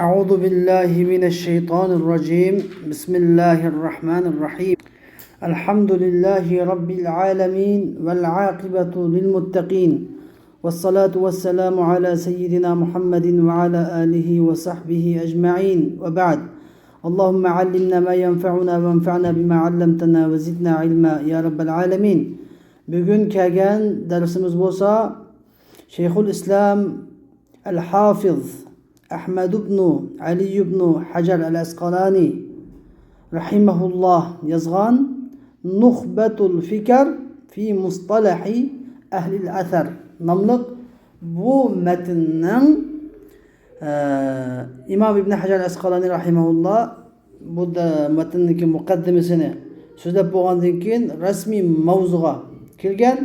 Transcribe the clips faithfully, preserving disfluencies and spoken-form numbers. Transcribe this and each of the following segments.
أعوذ بالله من الشيطان الرجيم. بسم الله الرحمن الرحيم. الحمد لله رب العالمين والعاقبة للمتقين والصلاة والسلام على سيدنا محمد وعلى آله وصحبه أجمعين وبعد. اللهم علمنا ما ينفعنا وانفعنا بما علمتنا وزدنا علما يا رب العالمين. بۈگۈن كەلگەن دەرسىمىز بولسا شەيخۇل ئىسلام ئەل ھافىز ئەھمەد ئىبنۇ ئەلى ئىبنۇ ھەجەر ئەل ئەسقالانى رەھىمەھۇللاھ يازغان نۇخبەتۇل فىكر فى مۇستەلەھى ئەھلىل ئەسەر ناملىق بۇ مەتننىڭ، ئە، ئىمام ئىبن ھەجەر ئەسقالانى رەھىمەھۇللاھ بۇ دە-، مەتننىڭكى مۇقەددىمىسىنى سۆزلەپ بولغاندىن كېيىن، رەسمىي ماۋزۇغا كىرگەن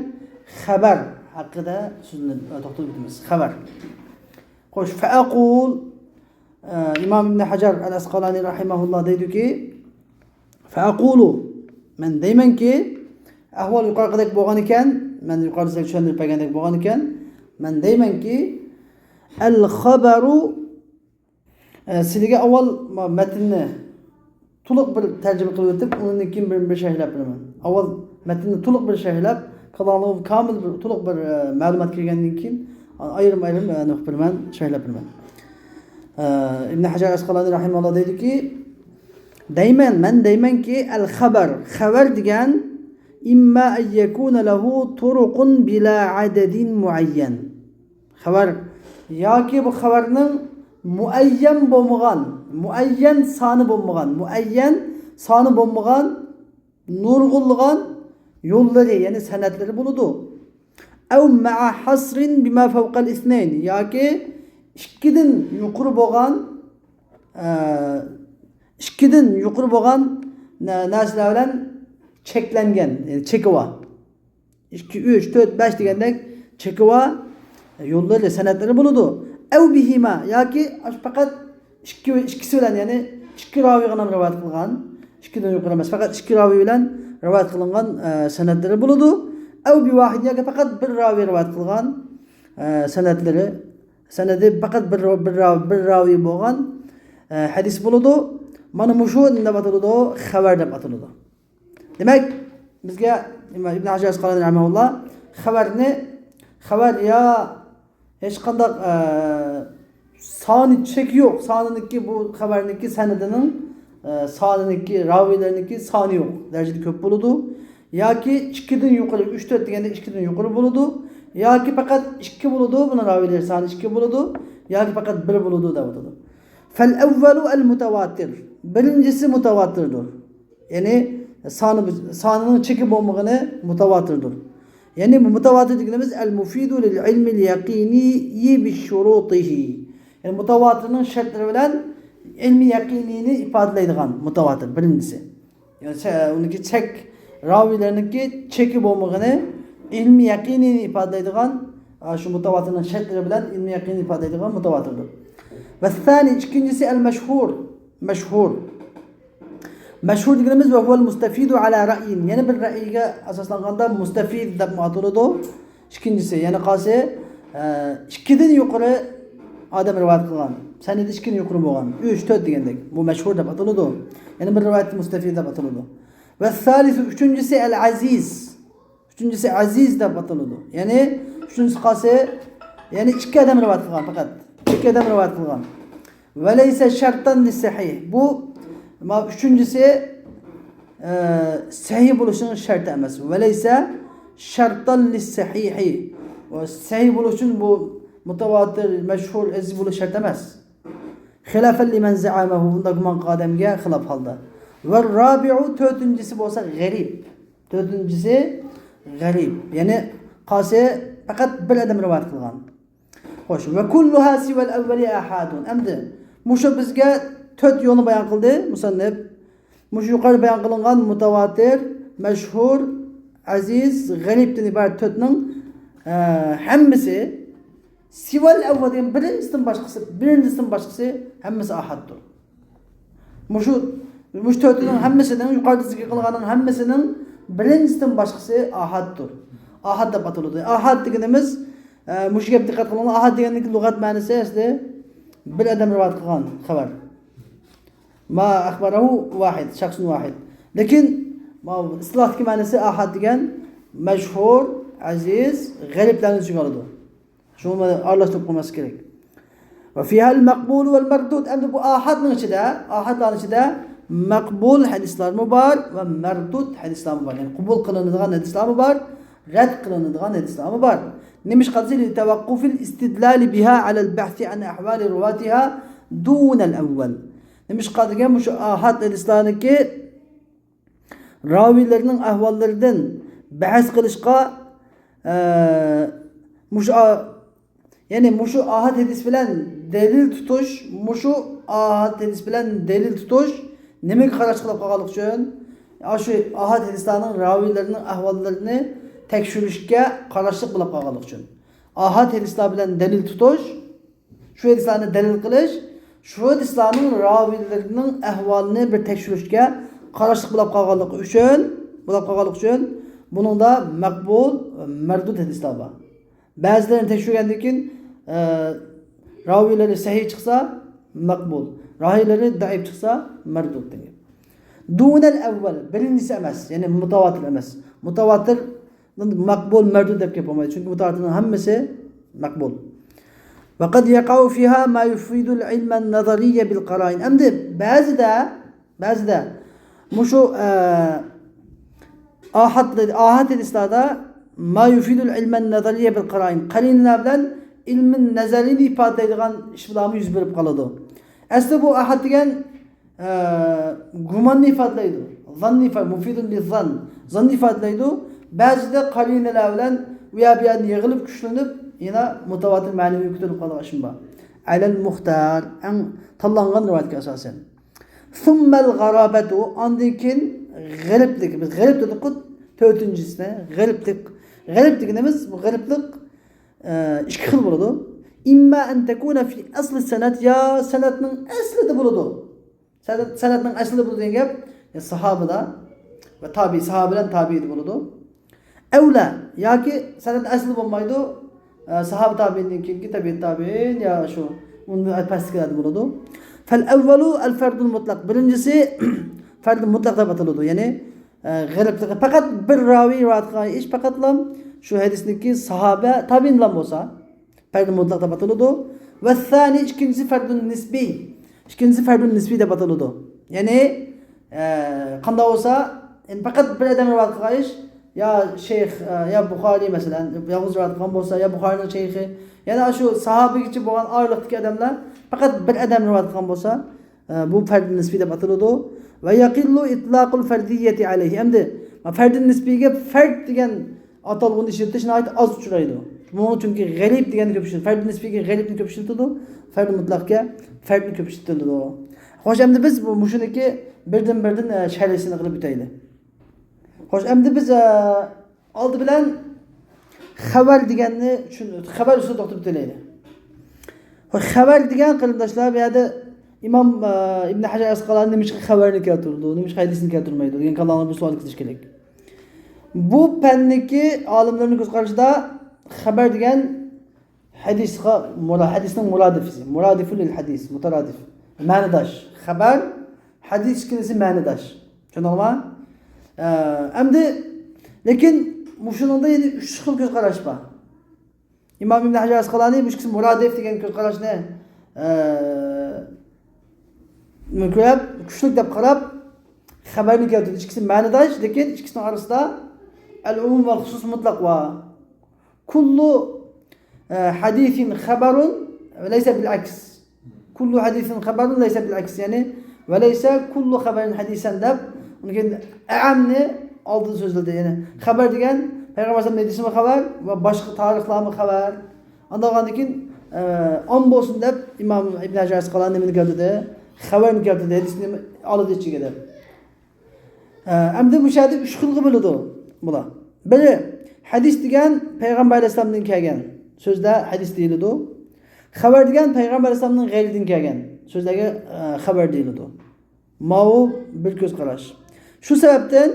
خەۋەر ھەققىدە سۆزلىنىپ، توختىلىپ ئۆتىمىز. خەۋەر. خوش، فەئەقۇل، ئە، ئىمام ئىبن ھەجەر ئەل ئەسقالانى رەھىمەھۇللاھ دەيدۇكى، فەئەقۇلۇ، مەن دەيمەنكى، ئەھۋال يۇقىرىقىدەك بولغان ئىكەن، مەن يۇقىرىدا سىزگە چۈشەندۈرۈپ بەرگەندەك بولغان ئىكەن، مەن دەيمەنكى، ئەل خەۋەرۇ، ئە، سىلىگە ئاۋۋال ما-، مەتننى تولۇق بىر تەرجىمە قىلىۋېتىپ، ئۇنىڭدىن كېيىن بىر، بىر شەرھلەپ بېرىمەن. ئاۋۋال مەتننى تولۇق بىر شەرھلەپ، كاللىڭىزغا كامىل بىر، تولۇق بىر، ئە، مەلۇمات كىرگەندىن كېيىن، ئايرىم-ئايرىم، ئە، نېمە قىلىپ بېرىمەن، شەرھلەپ بېرىمەن. ئە، ئىبن ھەجەر ئەسقالانى رەھىمەھۇللاھ دەيدۇكى، دەيمەن، مەن دەيمەنكى، ئەل خەۋەر، خەۋەر دېگەن، ئىمما ئەن يەكۇنە لەھۇ تۇرۇقۇن بىلا ئەدەدىن مۇئەييەن. خەۋەر، ياكى بۇ خەۋەرنىڭ مۇئەييەن بولمىغان، مۇئەييەن سانى بولمىغان، مۇئەييەن سانى بولمىغان نۇرغۇنلىغان يوللىرى، يەنى سەنەدلىرى بولىدۇ. ئەۋ مەئە ھەسرىن بىما فەۋقەل ئىسنەين، ياكى ئىككىدىن يۇقىرى بولغان، ئە، ئىككىدىن يۇقىرى بولغان نە-، نەرسىلەر بىلەن چەكلەنگەن، يەنى چېكى بار. ئىككى، ئۈچ، تۆت، بەش دېگەندەك چېكى بار يوللىرى، سەنەدلىرى بولىدۇ. ئەۋ بىھىما، ياكى ئاشۇ پەقەت ئىككى، ئىككىسى بىلەن، يەنى ئىككى راۋىغا رىۋايەت قىلغان، ئىككىدىن يۇقىرى ئەمەس، پەقەت ئىككى راۋى بىلەن رىۋايەت قىلىنغان، ئە، سەنەدلىرى بولىدۇ. ئەۋ بىۋاھىد، ياكى پەقەت بىر راۋى رىۋايەت قىلغان، ئە، سەنەدلىرى، سەنەدى پەقەت بىر، بىر راۋى، بىر راۋى بولغان، ئە، ھەدىس بولىدۇ. مانا مۇشۇ نېمە دەپ ئاتىلىدۇ؟ خەۋەر دەپ ئاتىلىدۇ. دېمەك، بىزگە ئىبن ھەجەر ئەسقالانى رەھىمەھۇللاھ خەۋەرنى، خەۋەر يا ھېچقانداق، ئە، سانى، چېكى يوق، سانىنىڭكى، بۇ خەۋەرنىڭكى سەنىدىنىڭ، ئە، سانىنىڭكى، راۋىيلىرىنىڭكى سانى يوق دەرىجىدە كۆپ بولىدۇ. ياكى ئىككىدىن يۇقىرى، ئۈچ، تۆت دېگەندە ئىككىدىن يۇقىرى بولىدۇ. ياكى پەقەت ئىككى بولىدۇ، بۇنىڭ راۋىيلىرى سانى ئىككى بولىدۇ. ياكى پەقەت بىر بولىدۇ دەۋاتىدۇ. فەل ئەۋۋەلۇ ئەل مۇتەۋاتىر. بىرىنچىسى مۇتەۋاتىردۇر. يەنى سانى، سانىنىڭ چېكى بولمىغىنى مۇتەۋاتىردۇر. يەنى بۇ مۇتەۋاتىر دېگىنىمىز ئەل مۇفىدۇ لىل ئىلمىل يەقىنىي بىشۇرۇتىھى. يەنى مۇتەۋاتىرنىڭ شەرتلىرى بىلەن ئىلمى يەقىنىينى ئىپادىلەيدىغان مۇتەۋاتىر بىرىنچىسى. يەنى چە-، ئۇنىڭكى چەك، راۋىيلەرنىڭكى چېكى بولمىغىنى ئىلمى يەقىنىينى ئىپادىلەيدىغان، ئا، شۇ مۇتەۋاتىرنىڭ شەرتلىرى بىلەن ئىلمى يەقىنىينى ئىپادىلەيدىغان مۇتەۋاتىردۇر. ۋە سانى، ئىككىنچىسى ئەل مەشھۇر. مەشھۇر. مەشھۇر دېگىنىمىز ۋە ھۇۋەل مۇستەفىدۇ ئەلا رەئيىن. يەنە بىر رەئيگە ئاساسلانغاندا مۇستەفىد دەپمۇ ئاتىلىدۇ. ئىككىنچىسى، يەنە قالسا، ئە، ئىككىدىن يۇقىرى ئادەم رىۋايەت قىلغان. سەنىدى ئىككىدىن يۇقىرى بولغان. ئۈچ، تۆت دېگەندەك. بۇ مەشھۇر دەپ ئاتىلىدۇ. يەنە بىر رىۋايەتتە مۇستەفىد دەپ ئاتىلىدۇ. ۋە سالىسۇ، ئۈچىنچىسى ئەل ئەزىز. ئۈچىنچىسى ئەزىز دەپ ئاتىلىدۇ. يەنى ئۈچىنچىسى قالسا، يەنى ئىككى ئادەم رىۋايەت قىلغان پەقەت. ئىككى ئادەم رىۋايەت قىلغان. ۋەلەيسە شەرتان لىسسەھىھ. بۇ، ما، ئۈچىنچىسى، ئە، سەھىھ بولۇشنىڭ شەرتى ئەمەس. ۋەلەيسە شەرتان لىسسەھىھ. ۋە سەھىھ بولۇش ئۈچۈن بۇ مۇتەۋاتىر، مەشھۇر، ئەزىز بولۇش شەرت ئەمەس. خىلاپەن لىمەن زەئەمەھۇ، بۇنداق گۇمان قىلغان ئادەمگە خىلاپ ھالدا. ۋە رابىئۇ، تۆتىنچىسى بولسا غەرىب. تۆتىنچىسى غەرىب. يەنى قالسا پەقەت بىر ئادەم رىۋايەت قىلغان. خوش، ۋە كۇللۇھا سىۋەل ئەۋۋەلى ئاھادۇن. ئەمدى مۇشۇ بىزگە تۆت يولنى بايان قىلدى مۇسەننىپ. مۇشۇ يۇقىرىدا بايان قىلىنغان مۇتەۋاتىر، مەشھۇر، ئەزىز، غەرىبتىن ئىبارەت تۆتنىڭ، ئە، ھەممىسى سىۋەل ئەۋۋەل دېگەن بىرىنچىسىدىن باشقىسى، بىرىنچىسىدىن باشقىسى ھەممىسى ئاھادتۇر. مۇشۇ، مۇشۇ تۆتىنىڭ ھەممىسىنىڭ، يۇقىرىدا زىكىر قىلغاننىڭ ھەممىسىنىڭ بىرىنچىسىدىن باشقىسى ئاھادتۇر. ئاھاد دەپ ئاتىلىدۇ. ئاھاد دېگىنىمىز، ئە، مۇشۇ گەپ دىققەت قىلىڭلار، ئاھاد دېگەننىڭ لۇغەت مەنىسى ئەسلى بىر ئادەم رىۋايەت قىلغان خەۋەر. ما أخبره واحد، شخص واحد. لېكىن ماۋۇ ئىستىلاھتىكى مەنىسى ئاھاد دېگەن مەشھۇر، ئەزىز، غەرىبلەرنى ئۆز ئىچىگە ئالىدۇ. شۇنى ئارىلاشتۇرۇپ قويماسلىق كېرەك. وفيها المقبول والمردود. ئەمدى بۇ ئاھادنىڭ ئىچىدە، ئاھادلارنىڭ ئىچىدە مەقبۇل ھەدىسلارمۇ بار ۋە مەردۇد ھەدىسلارمۇ بار. يەنى قوبۇل قىلىنىدىغان ھەدىسلارمۇ بار، رەت قىلىنىدىغان ھەدىسلارمۇ بار. نېمىشقا دېسە، لتوقف الاستدلال بها على البحث عن أحوال رواتها دون الأول. نېمىشقا دېگەن، مۇشۇ ئاھاد ھەدىسلارنىڭكى راۋىيلىرىنىڭ ئەھۋاللىرىدىن بەھس قىلىشقا، ئە، مۇشۇ ئا-، يەنى مۇشۇ ئاھاد ھەدىس بىلەن دەلىل تۇتۇش، مۇشۇ ئاھاد ھەدىس بىلەن دەلىل تۇتۇش نېمىگە قاراشلىق بولۇپ قالغانلىقى ئۈچۈن، ئاشۇ ئاھاد ھەدىسلەرنىڭ راۋىيلىرىنىڭ ئەھۋاللىرىنى تەكشۈرۈشكە قاراشلىق بولۇپ قالغانلىقى ئۈچۈن. ئاھاد ھەدىسلەر بىلەن دەلىل تۇتۇش، شۇ ھەدىسلەرنى دەلىل قىلىش، شۇ ھەدىسلەرنىڭ راۋىيلىرىنىڭ ئەھۋالىنى بىر تەكشۈرۈشكە قاراشلىق بولۇپ قالغانلىقى ئۈچۈن، بولۇپ قالغانلىقى ئۈچۈن، بۇنىڭدا مەقبۇل، مەردۇد ھەدىسلەر بار. بەزىلىرىنى تەكشۈرگەندىن كېيىن، ئە، راۋىيلىرى سەھىھ چىقسا، مەقبۇل، راۋىيلىرى زەئىپ چىقسا، مەردۇد دېگەن. دۇنەل ئەۋۋەل، بىرىنچىسى ئەمەس، يەنى مۇتاۋاتىر ئەمەس. مۇتاۋاتىر مەقبۇل، مەردۇد دەپ گەپ بولمايدۇ، چۈنكى مۇتاۋاتىرنىڭ ھەممىسى مەقبۇل. وقد يقع فيها ما يفيد العلم النظري بالقرائن. ئەمدى بەزىدە، بەزىدە مۇشۇ، ئە، ئاھاد، ئاھاد ھەدىسلەردە ما يفيد العلم النظري بالقرائن، قەرىنىلەر بىلەن ئىلمىي نەزەرىينى ئىپادىلەيدىغان ئىش بۇلارمۇ يۈز بېرىپ قالىدۇ. ئەسلى بۇ ئاھاد دېگەن ئە، گۇماننى ئىپادىلەيدۇ. زاننى ئىپا-، مۇفىدۇن لىززان. زاننى ئىپادىلەيدۇ. بەزىدە قەرىنىلەر بىلەن ئۇ يەر بۇ يەردىن يىغىلىپ، كۈچلىنىپ، يەنە مۇتاۋاتىر مەنىۋىگە كۆتۈرۈلۈپ قالىدىغان ئىشمۇ بار. ئەلەل مۇختار، ئەڭ تاللانغان رىۋايەتكە ئاساسەن. ثم الغرابة، ئاندىن كېيىن غەرىبلىك. بىز غەرىب دېدۇققۇ، تۆتىنچىسىنى. غەرىبلىك. غەرىب دېگىنىمىز، بۇ غەرىبلىك، ئە، ئىككى خىل بولىدۇ. إما أن تكون في أصل السند، يا سەنەدنىڭ ئەسلىدە بولىدۇ. سەنەد، سەنەدنىڭ ئەسلى بۇ دېگەن گەپ، يا ساھابىدا ۋە تابىئىي، ساھابە بىلەن تابىئىيدا بولىدۇ. ئەۋلا، ياكى سەنەد ئەسلى بولمايدۇ، ئە، ساھابە تابىئىيدىن كېيىنكى تەبىئىت تابىئىين يا شۇ ئۇندىن پەسلىكىلەردە بولىدۇ. فالأول الفرد المطلق، بىرىنچىسى فەرد مۇتلەق دەپ ئاتىلىدۇ. يەنى، ئە، غەرىبلىكى پەقەت بىر راۋىي رىۋايەت قىلغان ئىش پەقەتلا شۇ ھەدىسنىڭكى ساھابە تابىئىن بىلەن بولسا، پەردى مۇتلەق دەپ ئاتىلىدۇ. ۋەسسانى، ئىككىنچىسى فەردۇن نىسبىي. ئىككىنچىسى فەردۇن نىسبىي دەپ ئاتىلىدۇ. يەنى، ئە، قانداق بولسا، يەنى پەقەت بىر ئادەم رىۋايەت قىلغان ئىش، يا شەيخ، ئە، يا بۇخارىي مەسىلەن، يالغۇز رىۋايەت قىلغان بولسا، يا بۇخارىينىڭ شەيخى، يەنى شۇ ساھابىگىچە بولغان ئارىلىقتىكى ئادەملەر پەقەت بىر ئادەم رىۋايەت قىلغان بولسا، ئە، بۇ فەردى نىسبىي دەپ ئاتىلىدۇ. ۋە يەقىللۇ ئىتلاقۇل فەردىييەتى ئەلەيھى. ئەمدى فەردى نىسبىيگە فەرد دېگەن ئاتالغۇنى ئىشلىتىش ناھايىتى ئاز ئۇچرايدۇ. بۇ چۈنكى غەرىب دېگەننى كۆپ ئىشلىتىدۇ. فەردى نىسبىيگە غەرىبنى كۆپ ئىشلىتىدۇ. فەردى مۇتلەققە فەردنى كۆپ ئىشلىتىلىدۇ. خوش، ئەمدى بىز بۇ، مۇشۇنىڭكى بىردىن-بىردىن، ئە، شەرھىسىنى قىلىپ ئۆتەيلى. خوش، ئەمدى بىز، ئە، ئالدى بىلەن خەۋەر دېگەننى چۈشىنىمىز. خەۋەر ئۈستىدە توختىلىپ ئۆتەيلى. خەۋەر دېگەن، قېرىنداشلار، بۇ يەردە ئىمام، ئە، ئىبن ھەجەر ئەسقالانى نېمىشقا خەۋەرنى كەلتۈرىدۇ، نېمىشقا ھەدىسنى كەلتۈرمەيدۇ دېگەن كاللانى بىر سوئال قىلىش كېرەك. بۇ پەننىكى ئالىملىرىنىڭ كۆز قارىشىدا خەۋەر دېگەن ھەدىسقا مۇرا-، ھەدىسنىڭ مۇرادىفىسى. مۇرادىفۇ لىل ھەدىس، مۇتارادىف. مەنىداش. خەۋەر، ھەدىس ئىككىلىسى مەنىداش. چۈشەندىڭلارمۇ؟ ئە، ئەمدى، لېكىن مۇشۇنىڭدا يەنە ئۈچ خىل كۆز قاراش بار. ئىمام ئىبن ھەجەر ئەسقالانى مۇشۇ مۇرادىف دېگەن كۆز قاراشنى، ئە، كۆرۈپ، كۈچلۈك دەپ قاراپ، خەۋەرنى كەلتۈردى. ئىككىسى مەنىداش، لېكىن ئىككىسىنىڭ ئارىسىدا ئەل ئومۇم ۋەل خۇسۇس مۇتلەق بار. كل، ئە، حديث خبر وليس بالعكس. كل حديث خبر ليس بالعكس. يەنى، وليس كل خبر حديثا دەپ، ئۇنىڭ كېيىن ئەمنى ئالدىدا سۆزلىدى. يەنى، خەۋەر دېگەن پەيغەمبەر ئەلەيھىسسالام ھەدىسىمۇ خەۋەر ۋە باشقا تارىخلارمۇ خەۋەر. ئاندىن كېيىن، ئە، ئام بولسۇن دەپ ئىمام ئىبن ھەجەر ئەسقالانى نېمىنى كەلتۈردى؟ خەۋەرنى كەلتۈردى. ھەدىسنى ئالىدۇ ئىچىگە دەپ. ئە، ئەمدى بۇ يەردە ئۈچ خىلغا بۆلىدۇ بۇلار. بىرى، ھەدىس دېگەن پەيغەمبەر ئەلەيھىسسالامدىن كەلگەن سۆزلەر ھەدىس دېيىلىدۇ. خەۋەر دېگەن پەيغەمبەر ئەلەيھىسسالامنىڭ غەيرىدىن كەلگەن سۆزلەرگە، ئە، خەۋەر دېيىلىدۇ. ماۋۇ بىر كۆز قاراش. شۇ سەۋەبتىن،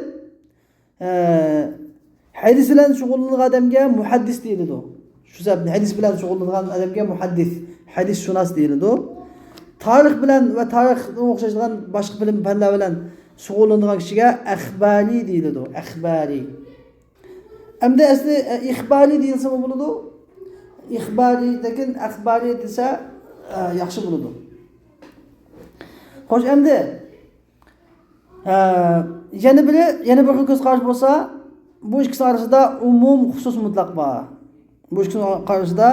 ئە، ھەدىس بىلەن شۇغۇللىنىدىغان ئادەمگە مۇھەددىس دېيىلىدۇ. شۇ سەۋەبتىن ھەدىس بىلەن شۇغۇللىنىدىغان ئادەمگە مۇھەددىس، ھەدىسشۇناس دېيىلىدۇ. تارىخ بىلەن ۋە تارىخقا ئوخشايدىغان باشقا بىلىم پەنلەر بىلەن شۇغۇللىنىدىغان كىشىگە ئەخبارىي دېيىلىدۇ. ئەخبارىي. ئەمدى ئەسلى، ئە، ئىخبارىي دېيىلسىمۇ بولىدۇ. ئىخبارىي، لېكىن ئەخبارىي دېسە، ئە، ياخشى بولىدۇ. خوش، ئەمدى، ئە، يەنە بىرى، يەنە بىر خىل كۆز قاراش بولسا، بۇ ئىككىسى ئارىسىدا ئومۇم، خۇسۇس، مۇتلەق بار. بۇ ئىككىسىنىڭ قارىشىدا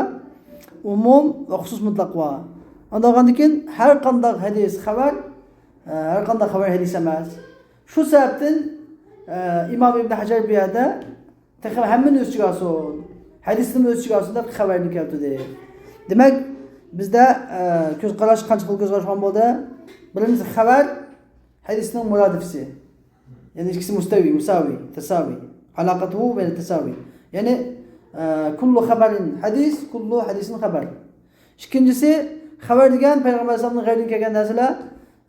ئومۇم ۋە خۇسۇس مۇتلەق بار. ئاندىن بولغاندىن كېيىن ھەر قانداق ھەدىس خەۋەر، ئە، ھەر قانداق خەۋەر ھەدىس ئەمەس. شۇ سەۋەبتىن، ئە، ئىمام ئىبن ھەجەر بۇ يەردە تېخى ھەممىنى ئۆز ئىچىگە ئالسۇن، ھەدىسنىمۇ ئۆز ئىچىگە ئالسۇن دەپ خەۋەرنى كەلتۈردى. دېمەك، بىزدە، ئە، كۆز قاراش قانچە خىل كۆز قاراش بولغان بولدى؟ بىرىنچىسى خەۋەر، ھەدىسنىڭ مۇرادىپىسى. يەنى ئىككىسى مۇستەۋى، مۇساۋى، تەساۋى. ئالاقەتۇھۇ بەينە تەساۋى. يەنى، ئە، كۇللۇ خەبەرىن ھەدىس، كۇللۇ ھەدىسىن خەبەر. ئىككىنچىسى، خەۋەر دېگەن پەيغەمبەر ئەلەيھىسسالامدىن غەيرىدىن كەلگەن نەرسىلەر،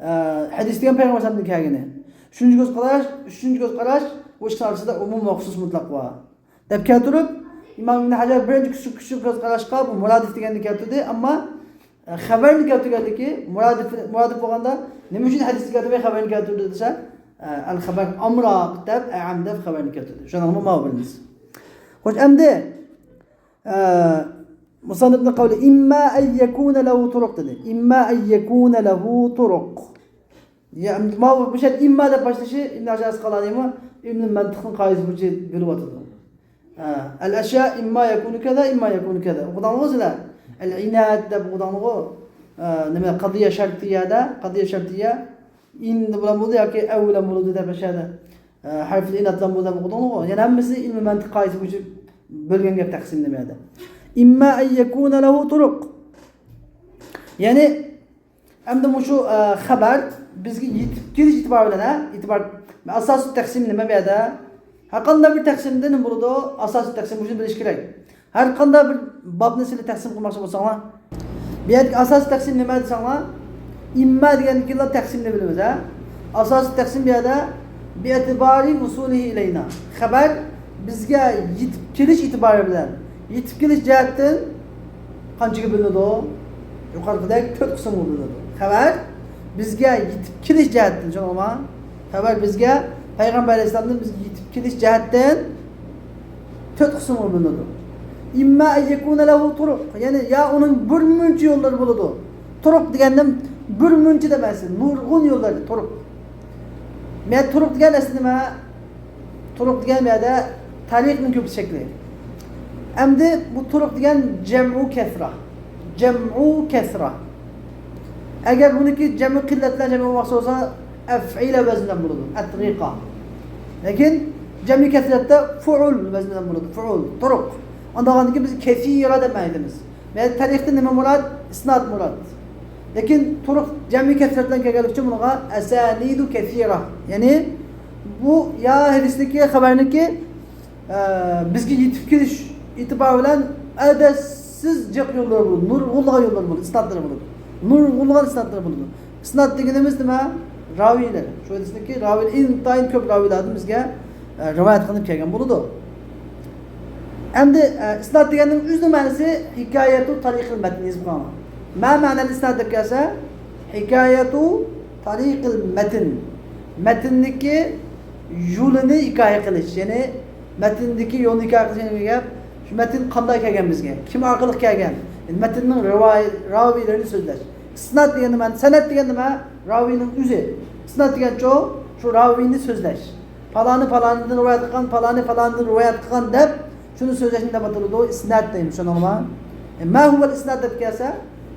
ئە، ھەدىس دېگەن پەيغەمبەر ئەلەيھىسسالامدىن كەلگىنى. ئۈچىنچى كۆز قاراش، ئۈچىنچى كۆز قاراش، بۇ ئىككىسى ئارىسىدا ئومۇم ۋە خۇسۇس مۇتلەق بار. دەپ كەلتۈرۈپ، ئىمام ئىبن ھەجەر بىرىنچى كۈچلۈك، كۈچلۈك كۆز قاراشقا بۇ مۇرادىپ دېگەننى كەلتۈردى، ئەمما، ئە، خەۋەرنى كەلتۈرگەندىكى مۇرادىپ، مۇرادىپ بولغاندا نېمە ئۈچۈن ھەدىسنى كەلتۈرمەي خەۋەرنى كەلتۈردى دېسە، ئە، ئەل خەبەر ئامراق دەپ، ئەئەم دەپ خەۋەرنى كەلتۈردى. شۇنىڭمۇ ماۋۇ بىلىمىز. خوش، ئەمدى، ئە، مۇسەننىپنىڭ قەۋلى، ئىمما ئەن يەكۇنە لەھۇ تۇرۇق دېدى. ئىمما ئەن يەكۇنە لەھۇ تۇرۇق. يا، ماۋۇ، بۇ شەرت ئىمما دەپ باشلىشى ئىبن ھەجەر ئەسقالانىمۇ ئىلمىي مەنتىقنىڭ قائىدىسى بويىچە بۆلۈۋاتىدۇ. ھە، ئەل ئەشيا ئىمما يەكۇنۇ كەزا، ئىمما يەكۇنۇ كەزا. ئوقۇدۇڭلىغۇ سىلەر؟ ئەل ئىناد دەپ ئوقۇدۇڭلىغۇ؟ ھە، نېمە، قەزىيە شەرتىيەدە، قەزىيە شەرتىيە ئىن بىلەن بولىدۇ ياكى ئەۋ بىلەن بولىدۇ دەپ ئەشيادا. ھە، ھەرفىل ئىناد بىلەن بولىدۇ دەپ ئوقۇدۇڭلىغۇ؟ يەنە ھەممىسى ئىلمىي مەنتىق قائىدىسى بويىچە بۆلگەن گەپ تەقسىم نېمە يەردە. ئىمما ئەن يەكۇنە لەھۇ تۇرۇق. يەنى، ئەمدى مۇشۇ، ئە، خەۋەر بىزگە يېتىپ كېلىش ئېتىبارى بىلەن، ھە، ئېتىبار، ئاساسىي تەقسىم نېمە بۇ يەردە؟ ھەرقانداق بىر تەقسىمدە نېمە بولىدۇ؟ ئاساسىي تەقسىم، مۇشۇنى بىلىش كېرەك. ھەرقانداق بىر بابنى سىلەر تەقسىم قىلماقچى بولساڭلار، بۇ يەردىكى ئاساسىي تەقسىم نېمە دېسەڭلار، ئىمما دېگەندىن كېيىنلا تەقسىمنى بىلىمىز، ھە. ئاساسىي تەقسىم بۇ يەردە بىئېتىبارى ۋۇسۇلىھى ئىلەينا. خەۋەر بىزگە يېتىپ كېلىش ئېتىبارى بىلەن، يېتىپ كېلىش جەھەتتىن قانچىگە بۆلۈنىدۇ؟ يۇقىرىقىدەك تۆت قىسىمغا بۆلۈنىدۇ. خەۋەر بىزگە يېتىپ كېلىش جەھەتتىن، چۈشەندىڭلارمۇ؟ خەۋەر بىزگە، پەيغەمبەر ئەلەيھىسسالامدىن بىزگە يېتىپ كېلىش جەھەتتىن تۆت قىسىمغا بۆلۈنىدۇ. ئىمما ئەن يەكۇنە لەھۇ تۇرۇق، يەنى يا ئۇنىڭ بىر مۇنچە يوللىرى بولىدۇ. تۇرۇق دېگەندىن بىر مۇنچە دېمەسلىك، نۇرغۇن يوللار، تۇرۇق. مە، تۇرۇق دېگەن ئەسلى نېمە؟ تۇرۇق دېگەن بۇ يەردە تەرىقنىڭ كۆپ شەكلى. ئەمدى بۇ تۇرۇق دېگەن جەمئۇ كەسرە. جەمئۇ كەسرە. ئەگەر بۇنىڭكى جەمئۇ قىللەت بىلەن جەمئۇ بولماقچى بولسا، ئەفئىلە ۋەزنىدىن بولىدۇ. ئەترىقا. لېكىن جەمئۇ كەسرەتتە فۇئۇل ۋەزنىدىن بولىدۇ. فۇئۇل. تۇرۇق. ئاندىغاندىن كېيىن بىز كەسىرە دەپ مەنىدىمىز. يەنى تەرىقتىن نېمە مۇراد؟ ئىسناد مۇراد. لېكىن تۇرۇق جەمئىي كەسرەت بىلەن كەلگەنلىكى ئۈچۈن بۇنىڭغا ئەسانىدۇ كەسىرە. يەنى بۇ يا ھەدىسنىكى، خەۋەرنىكى، ئە، بىزگە يېتىپ كېلىش ئېتىبارى بىلەن ئەدەتسىز جىق يوللىرى بولىدۇ، نۇرغۇنلىغان يوللىرى بولىدۇ، ئىسنادلىرى بولىدۇ. نۇرغۇنلىغان ئىسنادلىرى بولىدۇ. ئىسناد دېگىنىمىز نېمە؟ راۋىيلەر. شۇ ھەدىسنىكى راۋىيلەر ئىنتايىن كۆپ راۋىيلاردىن بىزگە، ئە، رىۋايەت قىلىنىپ كەلگەن بولىدۇ. ئەمدى، ئە، ئىسناد دېگەننىڭ ئۆزىنىڭ مەنىسى ھىكايەتۇ تارىقىل مەتن، يېزىپ قويۇڭلار. ما مەنەل ئىسناد دەپ كەلسە، ھىكايەتۇ تارىقىل مەتن. مەتندىكى يولىنى ھىكايە قىلىش، يەنى مەتندىكى يولنى ھىكايە قىلىش دېگەن گەپ، شۇ مەتن قانداق كەلگەن بىزگە، كىم ئارقىلىق كەلگەن، يەنى مەتننىڭ رىۋاي-، راۋىيلىرىنى سۆزلەش. ئىسناد دېگەن نېمە؟ سەنەد دېگەن نېمە؟ راۋىينىڭ ئۆزى. ئىسناد دېگەنچۇ، شۇ راۋىينى سۆزلەش. پالانى پالانىدىن رىۋايەت قىلغان، پالانى پالانىدىن رىۋايەت قىلغان دەپ، شۇنى سۆزلەشنى نېمە دەپ ئاتىلىدۇ؟ ئىسناد دەيمىز، چۈشەندىڭلارمۇ؟ ئە، ما ھۇۋەل ئىسناد دەپ كەلسە،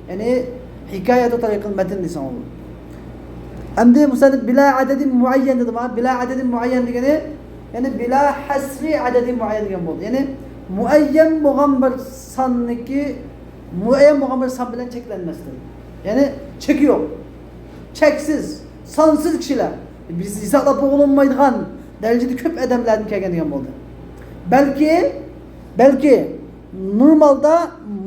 يەنى ھىكايەتۇ تارىقىل مەتن دېسەڭ بولىدۇ. ئەمدى مۇسەننىپ بىلا ئەدەدىن مۇئەييەن دېدىما؟ بىلا ئەدەدىن مۇئەييەن دېگىنى، يەنى بىلا ھەسرى ئەدەدىن مۇئەييەن دېگەن بولدى. يەنى مۇئەييەن بولغان بىر ساننىكى، مۇئەييەن بولغان بىر سان بىلەن چەكلەنمەستىن. يەنى چېكى يوق. چەكسىز، سانسىز كىشىلەر. بىز ھېسابلاپ بولۇنمايدىغان دەرىجىدە كۆپ ئادەملەردىن كەلگەن دېگەن بولدى. بەلكى، بەلكى نورمالدا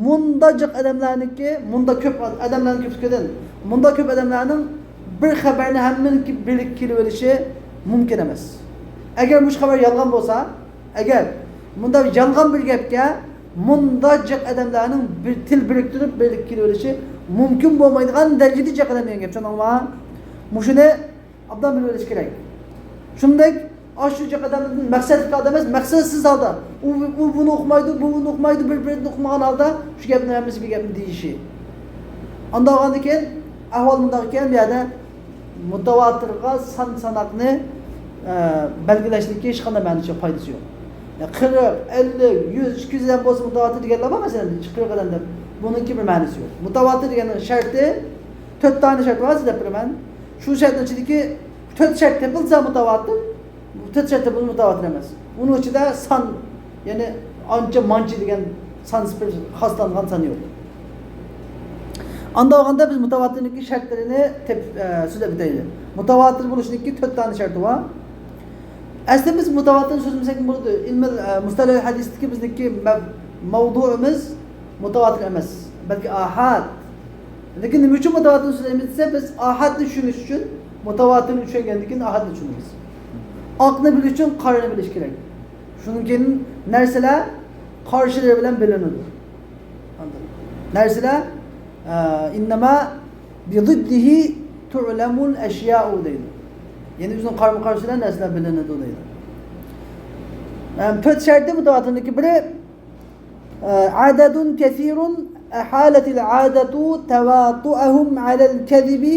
مۇندا جىق ئادەملەرنىڭكى، مۇندا كۆپ ئادەملەرنىڭ كۆپلۈكىدىن، مۇندا كۆپ ئادەملەرنىڭ بىر خەۋەرنى ھەممىنىڭكى بىرلىككە كېلىۋېلىشى مۇمكىن ئەمەس. ئەگەر مۇشۇ خەۋەر يالغان بولسا، ئەگەر مۇنداق يالغان بىر گەپكە مۇندا جىق ئادەملەرنىڭ بىر تىل بىرىكتۈرۈپ بىرلىككە كېلىۋېلىشى مۇمكىن بولمايدىغان دەرىجىدە جىق ئادەم دېگەن گەپ، چۈشەندىڭىزمۇ؟ مۇشۇنى ئوبدان بىلىۋېلىش كېرەك. شۇنداق ئاشۇ جىق ئادەمدىن مەقسەتلىك ئادەم ئەمەس، مەقسەتسىز ھالدا، ئۇ، ئۇ بۇنى ئۇقمايدۇ، بۇ بۇنى ئۇقمايدۇ، بىر بىرىنى ئۇقمىغان ھالدا شۇ گەپنىڭ ھەممىسى بىر گەپنى دېيىشى. ئانداق بولغاندىكىن ئەھۋال مۇنداق ئىكەن، بۇ يەردە مۇتەۋاتىرغا سان ساناقنى، ئە، بەلگىلەشنىڭكى ھېچقانداق مەنىسى يوق، پايدىسى يوق. يا قىرىق، ئەللىك، يۈز، ئىككى يۈز ئادەم بولسا مۇتەۋاتىر دېگەنلەر بار، مەسىلەن، قىرىق ئادەم دەپ. بۇنىڭكى بىر مەنىسى يوق. مۇتەۋاتىر دېگەننىڭ شەرتى، تۆت دانە شەرت بار، ھازىر دەپ بېرىمەن. شۇ شەرتنىڭ ئىچىدىكى تۆت شەرت تېپىلسا مۇتەۋاتىر، تۆت شەرت تېپىلسا مۇتەۋاتىر ئەمەس. ئۇنىڭ ئىچىدە سان، يەنى ئانچە مانچە دېگەن سان، بىر خاسلانغان سان يوق. ئانداق بولغاندا بىز مۇتەۋاتىرنىڭكى شەرتلىرىنى تېپ-، ئە، سۆزلەپ ئۆتەيلى. مۇتەۋاتىر بولۇشنىڭكى تۆت دانە شەرتى بار. ئەسلى بىز مۇتەۋاتىرنى سۆزلىمىسەكمۇ بولىدۇ. ئىلمى، ئە، مۇستەلەھۇل ھەدىستىكى بىزنىڭكى مە-، مەۋزۇمىز مۇتەۋاتىر ئەمەس، بەلكى ئاھاد. لېكىن نېمە ئۈچۈن مۇتەۋاتىرنى سۆزلەيمىز دېسە، بىز ئاھادنى چۈشىنىش ئۈچۈن، مۇتەۋاتىرنى چۈشەنگەندىن كېيىن ئاھادنى چۈشىنىمىز. ئاقنى بىلىش ئۈچۈن قارىنى بىلىش كېرەك. شۇنىڭ كېيىن نەرسىلەر قارشىلىرى بىلەن بىلىنىدۇ. نەرسىلەر، ئە، ئىننەما بىزىددىھى تۇئلەمۇل ئەشيائۇ دەيدۇ. يەنى ئۆزىنىڭ قارىمۇ قارشى بىلەن نەرسىلەر بىلىنىدۇ دەيدۇ. ئە، تۆت شەرتى مۇتەۋاتىرنىڭكى بىرى، ئە، عەدەدۇن كەسىرۇن ئەھالەتىل ئادەتۇ تەۋاتۇئەھۇم ئەلەل كەزىبى،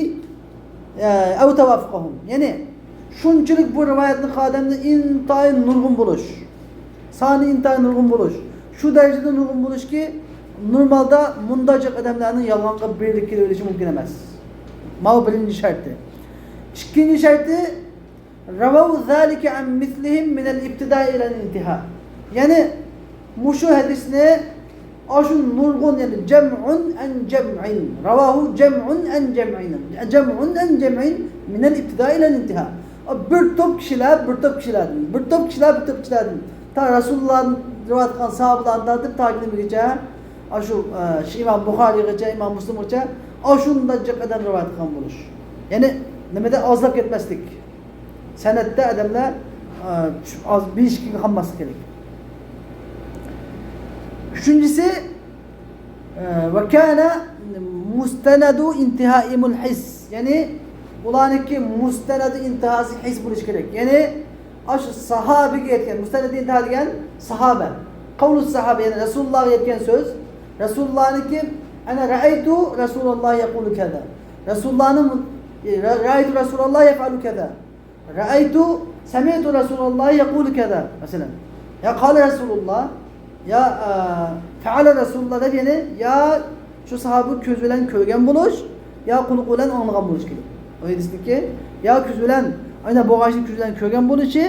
ئە، ئەۋ تەۋافۇقەھۇم. يەنى شۇنچىلىك بۇ رىۋايەتنى قىلغان ئادەمنى ئىنتايىن نۇرغۇن بولۇش. سانى ئىنتايىن نۇرغۇن بولۇش. شۇ دەرىجىدە نۇرغۇن بولۇشكى، نورمالدا مۇنداق جىق ئادەملەرنىڭ يالغانغا بىرلىككە كېلىۋېلىشى مۇمكىن ئەمەس. ماۋۇ بىرىنچى شەرتى. ئىككىنچى شەرتى، رەۋەۋ زالىكە ئەن مىسلىھىم مىنەل ئىبتىدائى ئىلەل ئىنتىھا. يەنى مۇشۇ ھەدىسنى ئاشۇ نۇرغۇن، يەنى جەمئۇن ئەن جەمئىن. رەۋاھۇ جەمئۇن ئەن جەمئىن. جەمئۇن ئەن جەمئىن مىنەل ئىبتىدائى ئىلەل ئىنتىھا. بىر توپ كىشىلەر، بىر توپ كىشىلەردىن، بىر توپ كىشىلەر، بىر توپ كىشىلەردىن. تا رەسۇلۇللادىن رىۋايەت قىلغان ساھابىلاردىن تارتىپ تا كېلىمىگىچە، ئاشۇ، ئە، شۇ ئىمام بۇخارىيغىچە، ئىمام مۇسلىمغىچە، ئاشۇنداق جىق ئادەم رىۋايەت قىلغان بولۇش. يەنى نېمىدە ئازلاپ كەتمەسلىك. سەنەدتە ئادەملەر، ئە، چۈشۈپ ئاز، بىر ئىككىگە قالماسلىق كېرەك. ئۈچىنچىسى، ئە، ۋە كانە مۇستەنەدۇ ئىنتىھائىمۇل ھىس. يەنى ئۇلارنىڭكى مۇستەنەدۇ ئىنتىھاسى ھىس بولۇشى كېرەك. يەنى ئاشۇ ساھابىگە يەتكەن، مۇستەنەدۇ ئىنتىھا دېگەن ساھابە. قەۋلۇ ساھابە، يەنى رەسۇلۇللاغا يەتكەن سۆز. رەسۇلۇللانىڭكى، ئەنە رەئەيتۇ رەسۇلاللا يەقۇلۇ كەزا. رەسۇلۇللانىڭ، رە-، رەئەيتۇ رەسۇلاللا يەفئەلۇ كەزا. رەئەيتۇ، سەمىئتۇ رەسۇلاللا يەقۇلۇ كەزا، مەسىلەن. يا قالە رەسۇلۇللا، يا، ئە، فەئەلە رەسۇلۇللا دەپ، يەنى يا شۇ ساھابە كۆز بىلەن كۆرگەن بولۇش، يا قۇلىقى بىلەن ئاڭلىغان بولۇش كېرەك. ئۇ ھەدىستىكى يا كۆز بىلەن، ئاينا بولغان ئىشنى كۆز بىلەن كۆرگەن بولۇشى،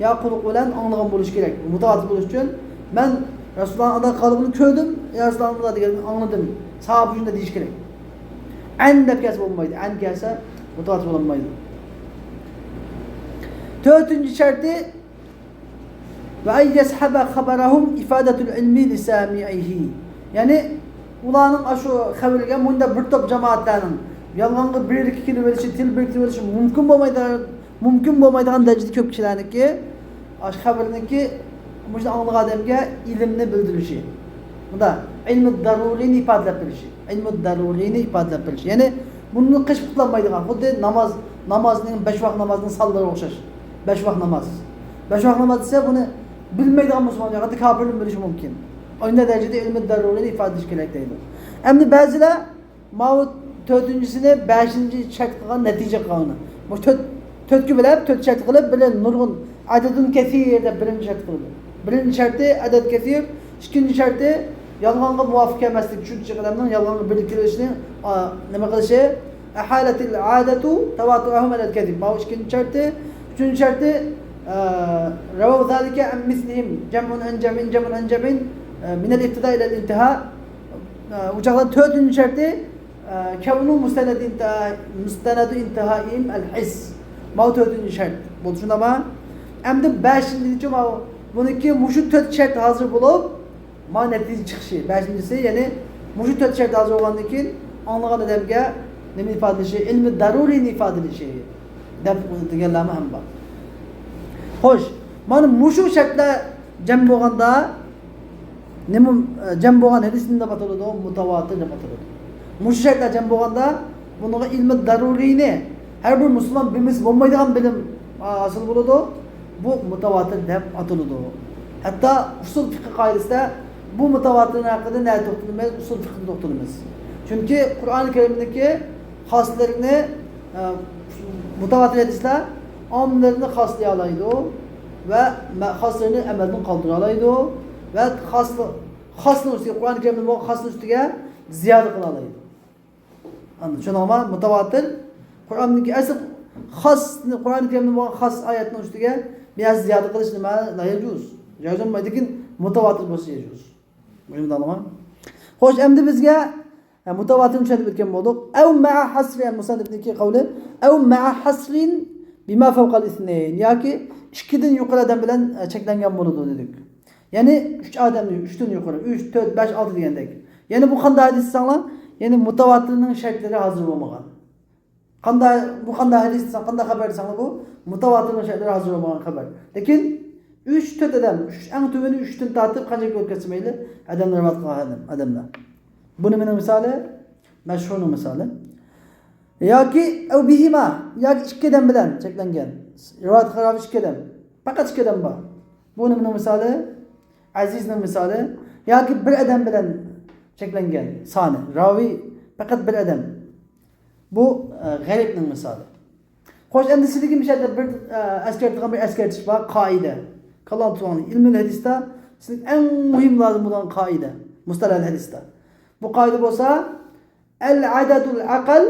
يا قۇلىقى بىلەن ئاڭلىغان بولۇشى كېرەك. مۇتەۋاتىر بولۇش ئۈچۈن مەن رەسۇلۇللانىڭ ئانداق قىلغانلىقىنى كۆردۈم، يا رەسۇلۇللا ئانداق دېگەننى ئاڭلىدىم. ساھابە شۇنداق دېيىشى كېرەك. ئەن دەپ كەلسە بولمايدۇ. ئەن كەلسە مۇتەۋاتىر بولالمايدۇ. تۆتىنچى شەرتى، ۋە ئەن يەسھەبە خەبەرەھۇم ئىفادەتۇل ئىلمى لىسامىئىھى. يەنى ئۇلارنىڭ ئاشۇ خەۋىرىگە مۇنداق بىر توپ جامائەتلەرنىڭ يالغانغا بىرلىككە كېلىۋېلىشى، تىل بىرىكتۈرۈۋېلىشى مۇمكىن بولمايدىغان مۇمكىن بولمايدىغان دەرىجىدە كۆپ كىشىلەرنىڭكى ئاشۇ خەۋىرىنىڭكى مۇشۇنى ئاڭلىغان ئادەمگە ئىلىمنى بىلدۈرۈشى. مۇنداق، ئىلمى دەرۇرىنى ئىپادىلەپ بېرىشى. ئىلمى دەرۇرىنى ئىپادىلەپ بېرىشى. يەنى بۇنى قېچىپ قۇتۇلالمايدىغان، خۇددى ناماز، نامازنىڭ، بەش ۋاق نامازنىڭ سانلىرىغا ئوخشاش. بەش ۋاق ناماز. بەش ۋاق ناماز دېسە، بۇنى بىلمەيدىغان مۇسۇلمان ياكى كاپىرنى بىلىشى مۇمكىن. ئانداق دەرىجىدە ئىلمى دەرۇرىنى ئىپادىلىشى كېرەك دەيدۇ. ئەمدى بەزىلەر ماۋۇ تۆتىنچىسىنى بەشىنچى شەرت قىلغان، نەتىجە قىلغان. بۇ تۆت، تۆتكە بۆلۈپ، تۆت شەرت قىلىپ، بىر نۇرغۇن، ئەدەدۇن كەسىر دەپ بىرىنچى شەرت قىلىدۇ. بىرىنچى شەرتى ئەدەد كەسىر، ئىككىنچى شەرتى يالغانغا مۇۋاپىق كەلمەسلىك، شۇنچە ئادەمنىڭ يالغانغا بىرلىككە كېلىشىنى، ئا، نېمە قىلىشى؟ ئەھالەتىل ئادەتۇ تەۋاتۇئەھۇم ئەلەل كەزىب. ماۋۇ ئىككىنچى شەرتى. ئۈچىنچى شەرتى، ئە، رەۋەۋ زالىكە ئەن مىسلىھىم، جەمئۇن ئەن جەمئىن، جەمئۇن ئەن جەمئىن، ئە، مىنەل ئىبتىدا ئىلەل ئىنتىھا. ئە، ئۇ چاغدا تۆتىنچى شەرتى، ئە، كەۋنۇ مۇستەنەدۇ ئىنتىھا-، مۇستەنەدۇ ئىنتىھائىم ئەل ھىس. ماۋۇ تۆتىنچى شەرت بولدى، شۇنداقمۇ؟ ئەمدى بەشىنچىسى ماۋۇ، بۇنىڭكى مۇشۇ تۆت شەرت ھازىر بولۇپ، مانا نەتىجە چىقىشى. بەشىنچىسى، يەنى مۇشۇ تۆت شەرت ھازىر بولغاندىن كېيىن ئاڭلىغان ئادەمگە نېمە ئىپادىلىشى؟ ئىلمى دەرۇرىنى ئىپادىلىشى دەپ دېگەنلەرمۇ ھەم بار. خوش، مانا مۇشۇ شەرتلەر جەم بولغاندا نېمە، جەم بولغان ھەدىس نېمە دەپ ئاتىلىدۇ؟ مۇتەۋاتىر دەپ ئاتىلىدۇ. مۇشۇ شەرتلەر جەم بولغاندا، بۇنىڭغا ئىلمى دەرۇرىينى ھەر بىر مۇسۇلمان بىلمىسە بولمايدىغان بىلىم ھاسىل بولىدۇ. بۇ مۇتەۋاتىر دەپ ئاتىلىدۇ. ھەتتا ئۇسۇل فىقھى قائىدىسىدە بۇ مۇتەۋاتىرنىڭ ھەققىدە نەدە توختىلىمىز؟ ئۇسۇل فىقھىدا توختىلىمىز. چۈنكى قۇرئان كەرىمدىكى خاسلىرىنى، ئە، مۇتەۋاتىر ھەدىسلەر ئاممىلىرىنى خاسلىيالايدۇ ۋە مە-، خاسلىرىنى ئەمەلدىن قالدۇرالايدۇ ۋە خاسلى-، خاسنىڭ ئۈستىگە، قۇرئان كەرىمدە بولغان خاسنىڭ ئۈستىگە زىيادە قىلالايدۇ. ئاندىن چۈشىنىڭلارمۇ؟ مۇتەۋاتىر قۇرئاندىكى ئەسلى خاس، قۇرئان كەرىمدە بولغان خاس ئايەتنىڭ ئۈستىگە بىر نەرسە زىيادە قىلىش نېمە؟ لا يەجۇز. جائىز بولمايدۇ، لېكىن مۇتەۋاتىر بولسا يەجۇز. مۇھىم دەڭلارمۇ؟ خوش، ئەمدى بىزگە، ئە، مۇتەۋاتىرنى چۈشەندۈرۈپ ئۆتكەن بولدۇق. ئەۋ مەئە ھەسرى، يەنى مۇسەننىفنىڭكى قەۋلى، ئەۋ مەئە ھەسرىن بىما فەۋقەل ئىسنەين، ياكى ئىككىدىن يۇقىرى ئادەم بىلەن، ئە، چەكلەنگەن بولىدۇ دېدۇق. يەنى ئۈچ ئادەمنى، ئۈچتىن يۇقىرى، ئۈچ، تۆت، بەش، ئالتە دېگەندەك. يەنى بۇ قانداق ھەدىس دېسەڭلار، يەنى مۇتەۋاتىرنىڭ شەرتلىرى ھازىر بولمىغان. قانداق، بۇ قانداق ھەدىس دېسەڭ، قانداق خەۋەر دېسەڭلار، بۇ مۇتەۋاتىرنىڭ شەرتلىرى ھازىر بولمىغان خەۋەر. لېكىن ئۈچ، تۆت ئادەم، ئۈچ، ئەڭ تۆۋىنى ئۈچتىن تارتىپ قانچىلىك بولۇپ كەتسە مەيلى، ئادەملەر رىۋايەت قىلغان ئادەم، ئادەملەر. بۇ نېمىنىڭ مىسالى؟ مەشھۇرنىڭ مىسالى. ياكى ئەۋ بىھىما، ياكى ئىككى ئادەم بىلەن چەكلەنگەن. رىۋايەت قىلغان ئىككى ئادەم. پەقەت ئىككى ئادەم بار. بۇ نېمىنىڭ مىسالى؟ ئەزىزنىڭ مىسالى. ياكى بىر ئادەم بىلەن چەكلەنگەن سانى. راۋى پەقەت بىر ئادەم. بۇ، ئە، غەرىبنىڭ مىسالى. خوش، ئەمدى سىلىگە مۇشۇ يەردە بىر، ئە، ئەسكەرتىدىغان بىر ئەسكەرتىش بار، قائىدە. كاللىڭىزغا تۇتۇڭلار. ئىلمىل ھەدىستە سىلىگە ئەڭ مۇھىم لازىم بولغان قائىدە. مۇستەلەل ھەدىستە. بۇ قائىدە بولسا، ئەل ئەدەدۇل ئەقەل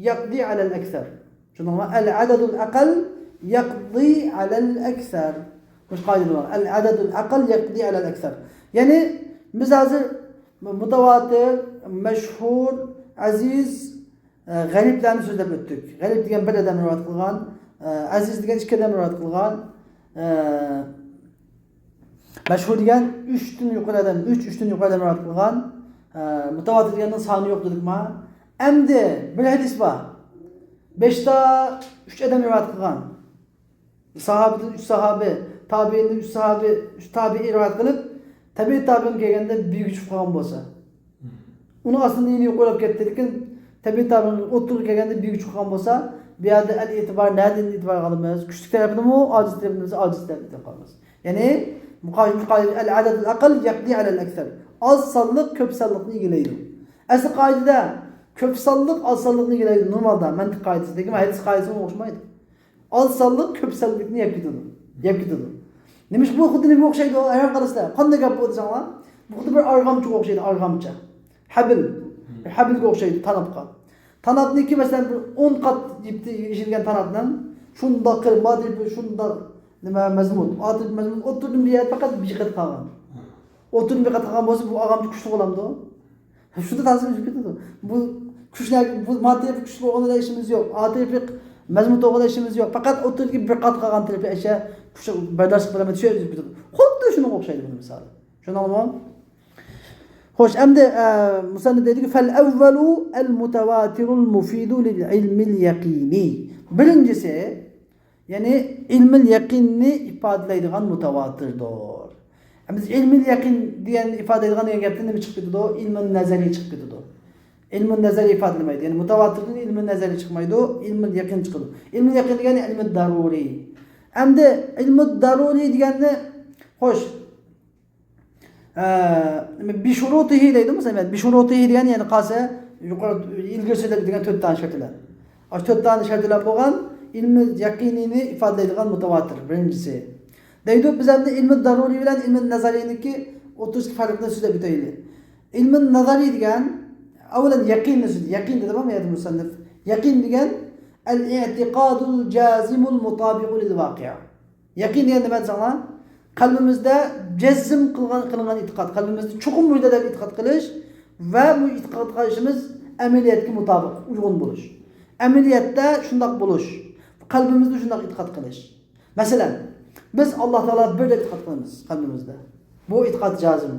يەقدى ئەلەل ئەكسەر. چۈشەندىڭىزمۇ؟ ئەل ئەدەدۇل ئەقەل يەقدى ئەلەل ئەكسەر. مۇشۇ قائىدە بار. ئەل ئەدەدۇل ئەقەل يەقدى ئەلەل ئەكسەر. يەنى بىز ھازىر مۇتەۋاتىر، مەشھۇر، ئەزىز، ئە، غەرىبلەرنى سۆزلەپ ئۆتتۇق. غەرىب دېگەن بىر ئادەم رىۋايەت قىلغان، ئە، ئەزىز دېگەن ئىككى ئادەم رىۋايەت قىلغان، ئە، مەشھۇر دېگەن ئۈچتىن يۇقىرى ئادەم، ئۈچ، ئۈچتىن يۇقىرى ئادەم رىۋايەت قىلغان. ئە، مۇتەۋاتىر دېگەننىڭ سانى يوق دېدۇقما؟ ئەمدى بىر ھەدىس بار. بەشتا ئۈچ ئادەم رىۋايەت قىلغان. ساھابىدىن ئۈچ ساھابى، تابىئىندىن ئۈچ ساھابى، ئۈچ تابىئى رىۋايەت قىلىپ، تەبىئىي تابىئىن كەلگەندە بىرگە چۈشۈپ قالغان بولسا، ئۇنىڭ ئاستىدا يەنە يۇقىرىلاپ كەتتى. لېكىن تەبىئىي تابىئىن ئوتتۇرىغا كەلگەندە بىرگە چۈشۈپ قالغان بولسا، بۇ يەردە ئەل ئېتىبار نەدىن ئېتىبارغا ئالىمىز؟ كۈچلۈك تەرەپنىمۇ، ئاجىز تەرەپنىمۇ؟ ئاجىز تەرەپنى ئېتىبارغا ئالىمىز. يەنى، مۇقا-، مۇقا-، ئەل ئەدەدۇل ئەقەل يەقدى ئەلەل ئەكسەر. ئاز سانلىق كۆپ سانلىقنى ئىگىلەيدۇ. ئەسلى قائىدىدە كۆپ سانلىق ئاز سانلىقنى ئىگىلەيدۇ نورمالدا، مەنتىق قائىدىسى. لېكىن ھەدىس قائىدىسىمۇ ئوخشىمايدۇ. ئاز سانلىق كۆپ سانلىقنى يەپ كېتىدۇ. يەپ كېتىدۇ. نېمىش بۇ خۇددى نېمىگە ئوخشايدۇ؟ ھەيران قالىسىلەر. قانداق گەپ بۇ دېسەڭلار، بۇ خۇددى بىر ئارغامچىغا ئوخشايدۇ، ئارغامچا. ھەبىل. بىر ھەبىلگە ئوخشايدۇ، تاناپقا. تاناپنىڭكى، مەسىلەن، بىر ئون قات يىپتا ئېشىلگەن تاناپنىڭ شۇنداق قىلىپ، ما تەرىپى شۇنداق، نېمە، مەزمۇت. ئا تەرىپى مەزمۇت، ئوتتۇرىدىن بىر يەر پەقەت بىر قېتى قالغان. ئوتتۇرىدىن بىر قېتى قالغان بولسا، بۇ ئارغامچا كۈچلۈك بولامدۇ؟ شۇنداق تازا ئۈزۈلۈپ كېتىدۇ. بۇ كۈچلەر، بۇ ما تەرىپى كۈچلۈك بولغىنىدا ئىشىمىز يوق. ئا تەرىپى مەزمۇت بولغىنىدا ئىشىمىز يوق. پەقەت ئوتتۇرىدىكى بىر قات قالغان تەرىپى ئەشە كۈچ بەرداشلىق بېرەلمەيدۇ، شۇ يەردە ئۈزۈلۈپ كېتىدۇ. خۇددى شۇنىڭغا ئوخشايدۇ بۇنىڭ مىسالى. چۈشەندىڭلارمۇ؟ خوش، ئەمدى، ئە، مۇسەننىپ دەيدىكى، فەل ئەۋۋەلۇ ئەل مۇتەۋاتىرۇل مۇفىدۇ لىل ئىلمىل يەقىنى. بىرىنچىسى، يەنى ئىلمىل يەقىننى ئىپادىلەيدىغان مۇتەۋاتىردۇر. ئەمدى ئىلمىل يەقىن دېگەن ئىپادىلەيدىغان دېگەن گەپتىن نېمە چىقىپ كېتىدۇ؟ ئىلمىل نەزەرىي چىقىپ كېتىدۇ. ئىلمىل نەزەرىي ئىپادىلىمەيدۇ. يەنى مۇتەۋاتىردىن ئىلمىل نەزەرىي چىقمايدۇ، ئىلمىل يەقىن چىقىدۇ. ئىلمىل يەقىن دېگەن ئىلمىل دەرۇرىي. ئەمدى ئىلمىل دەرۇرىي دېگەننى، خوش، ئە، بىشۇرۇتىھى دەيدۇ، مەسىلەن، بىشۇرۇتىھى دېگەن يەنە قالسا، يۇقىرى، ئىلگىرى سۆزلەپ ئۆتكەن تۆت دانە شەرتلەر. ئاشۇ تۆت دانە شەرتلەر بولغان ئىلمى يەقىنىنى ئىپادىلەيدىغان مۇتەۋاتىر، بىرىنچىسى. دەيدۇ، بىز ئەمدى ئىلمى دەرۇرىي بىلەن ئىلمى نەزەرىينىڭكى ئوتتۇرىسىدىكى پەرقنى سۆزلەپ ئۆتەيلى. ئىلمى نەزەرىي دېگەن، ئەۋۋەلەن يەقىننى سۆزلىدى. يەقىن دېدىم، يەردە مۇسەننىپ. يەقىن دېگەن، ئەل ئېتىقادۇل جازىمۇل مۇتابىقۇ لىل ۋاقىئ. يەقىن دېگەن نېمە دېسەڭلار، قەلبىمىزدە جەزم قىلغان، قىلىنغان ئېتىقاد، قەلبىمىزدە چوقۇم مۇشۇنداق دەپ ئېتىقاد قىلىش ۋە بۇ ئېتىقاد قىلىشىمىز ئەمەلىيەتكە مۇتابىق، ئۇيغۇن بولۇش. ئەمەلىيەتتە شۇنداق بولۇش، قەلبىمىزدە شۇنداق ئېتىقاد قىلىش. مەسىلەن، بىز ئاللا تائالا بىر دەپ ئېتىقاد قىلىمىز قەلبىمىزدە. بۇ ئېتىقاد جازىم.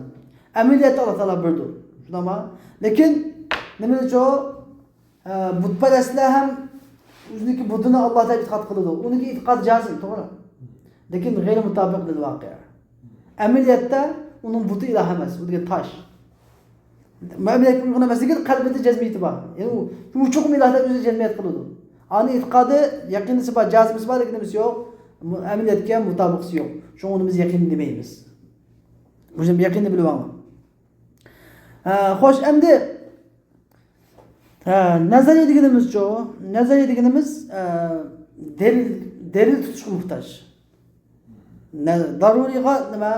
ئەمەلىيەتتە ئاللا تائالا بىردۇر. شۇنداقمۇ؟ لېكىن نېمە ئۈچۈن؟ ئە، بۇتپەرەسلەر ھەم ئۆزىنىڭكى بۇتىنى ئاللا دەپ ئېتىقاد قىلىدۇ. ئۇنىڭكى ئېتىقاد جازىم، توغرا. لېكىن غەيرى مۇتابىق لىل ۋاقىئ. ئەمەلىيەتتە ئۇنىڭ بۇتى ئىلاھ ئەمەس، ئۇ دېگەن تاش. مۇئەممەلىك ئۇيغۇن ئەمەسلىكى قەلبىدە جەزمىيىتى بار. يەنى ئۇ، ئۇ چوقۇم ئىلاھىدا ئۆزى جەزمىيەت قىلىدۇ. ئانى ئېتىقادى يەقىنىسى بار، جازمىسى بار، لېكىن نېمىسى يوق؟ مۇ-، ئەمەلىيەتكە مۇتابىقىسى يوق. شۇڭا ئۇنى بىز يەقىن دېمەيمىز. بۇ يەقىننى بىلىۋالىڭ. ھە، خوش، ئەمدى، ھە، نەزەرىيە دېگىنىمىزچۇ؟ نەزەرىيە دېگىنىمىز، ئە، دەلىل، دەلىل تۇتۇشقا موھتاج. نە-، دارۇرىيغا نېمە؟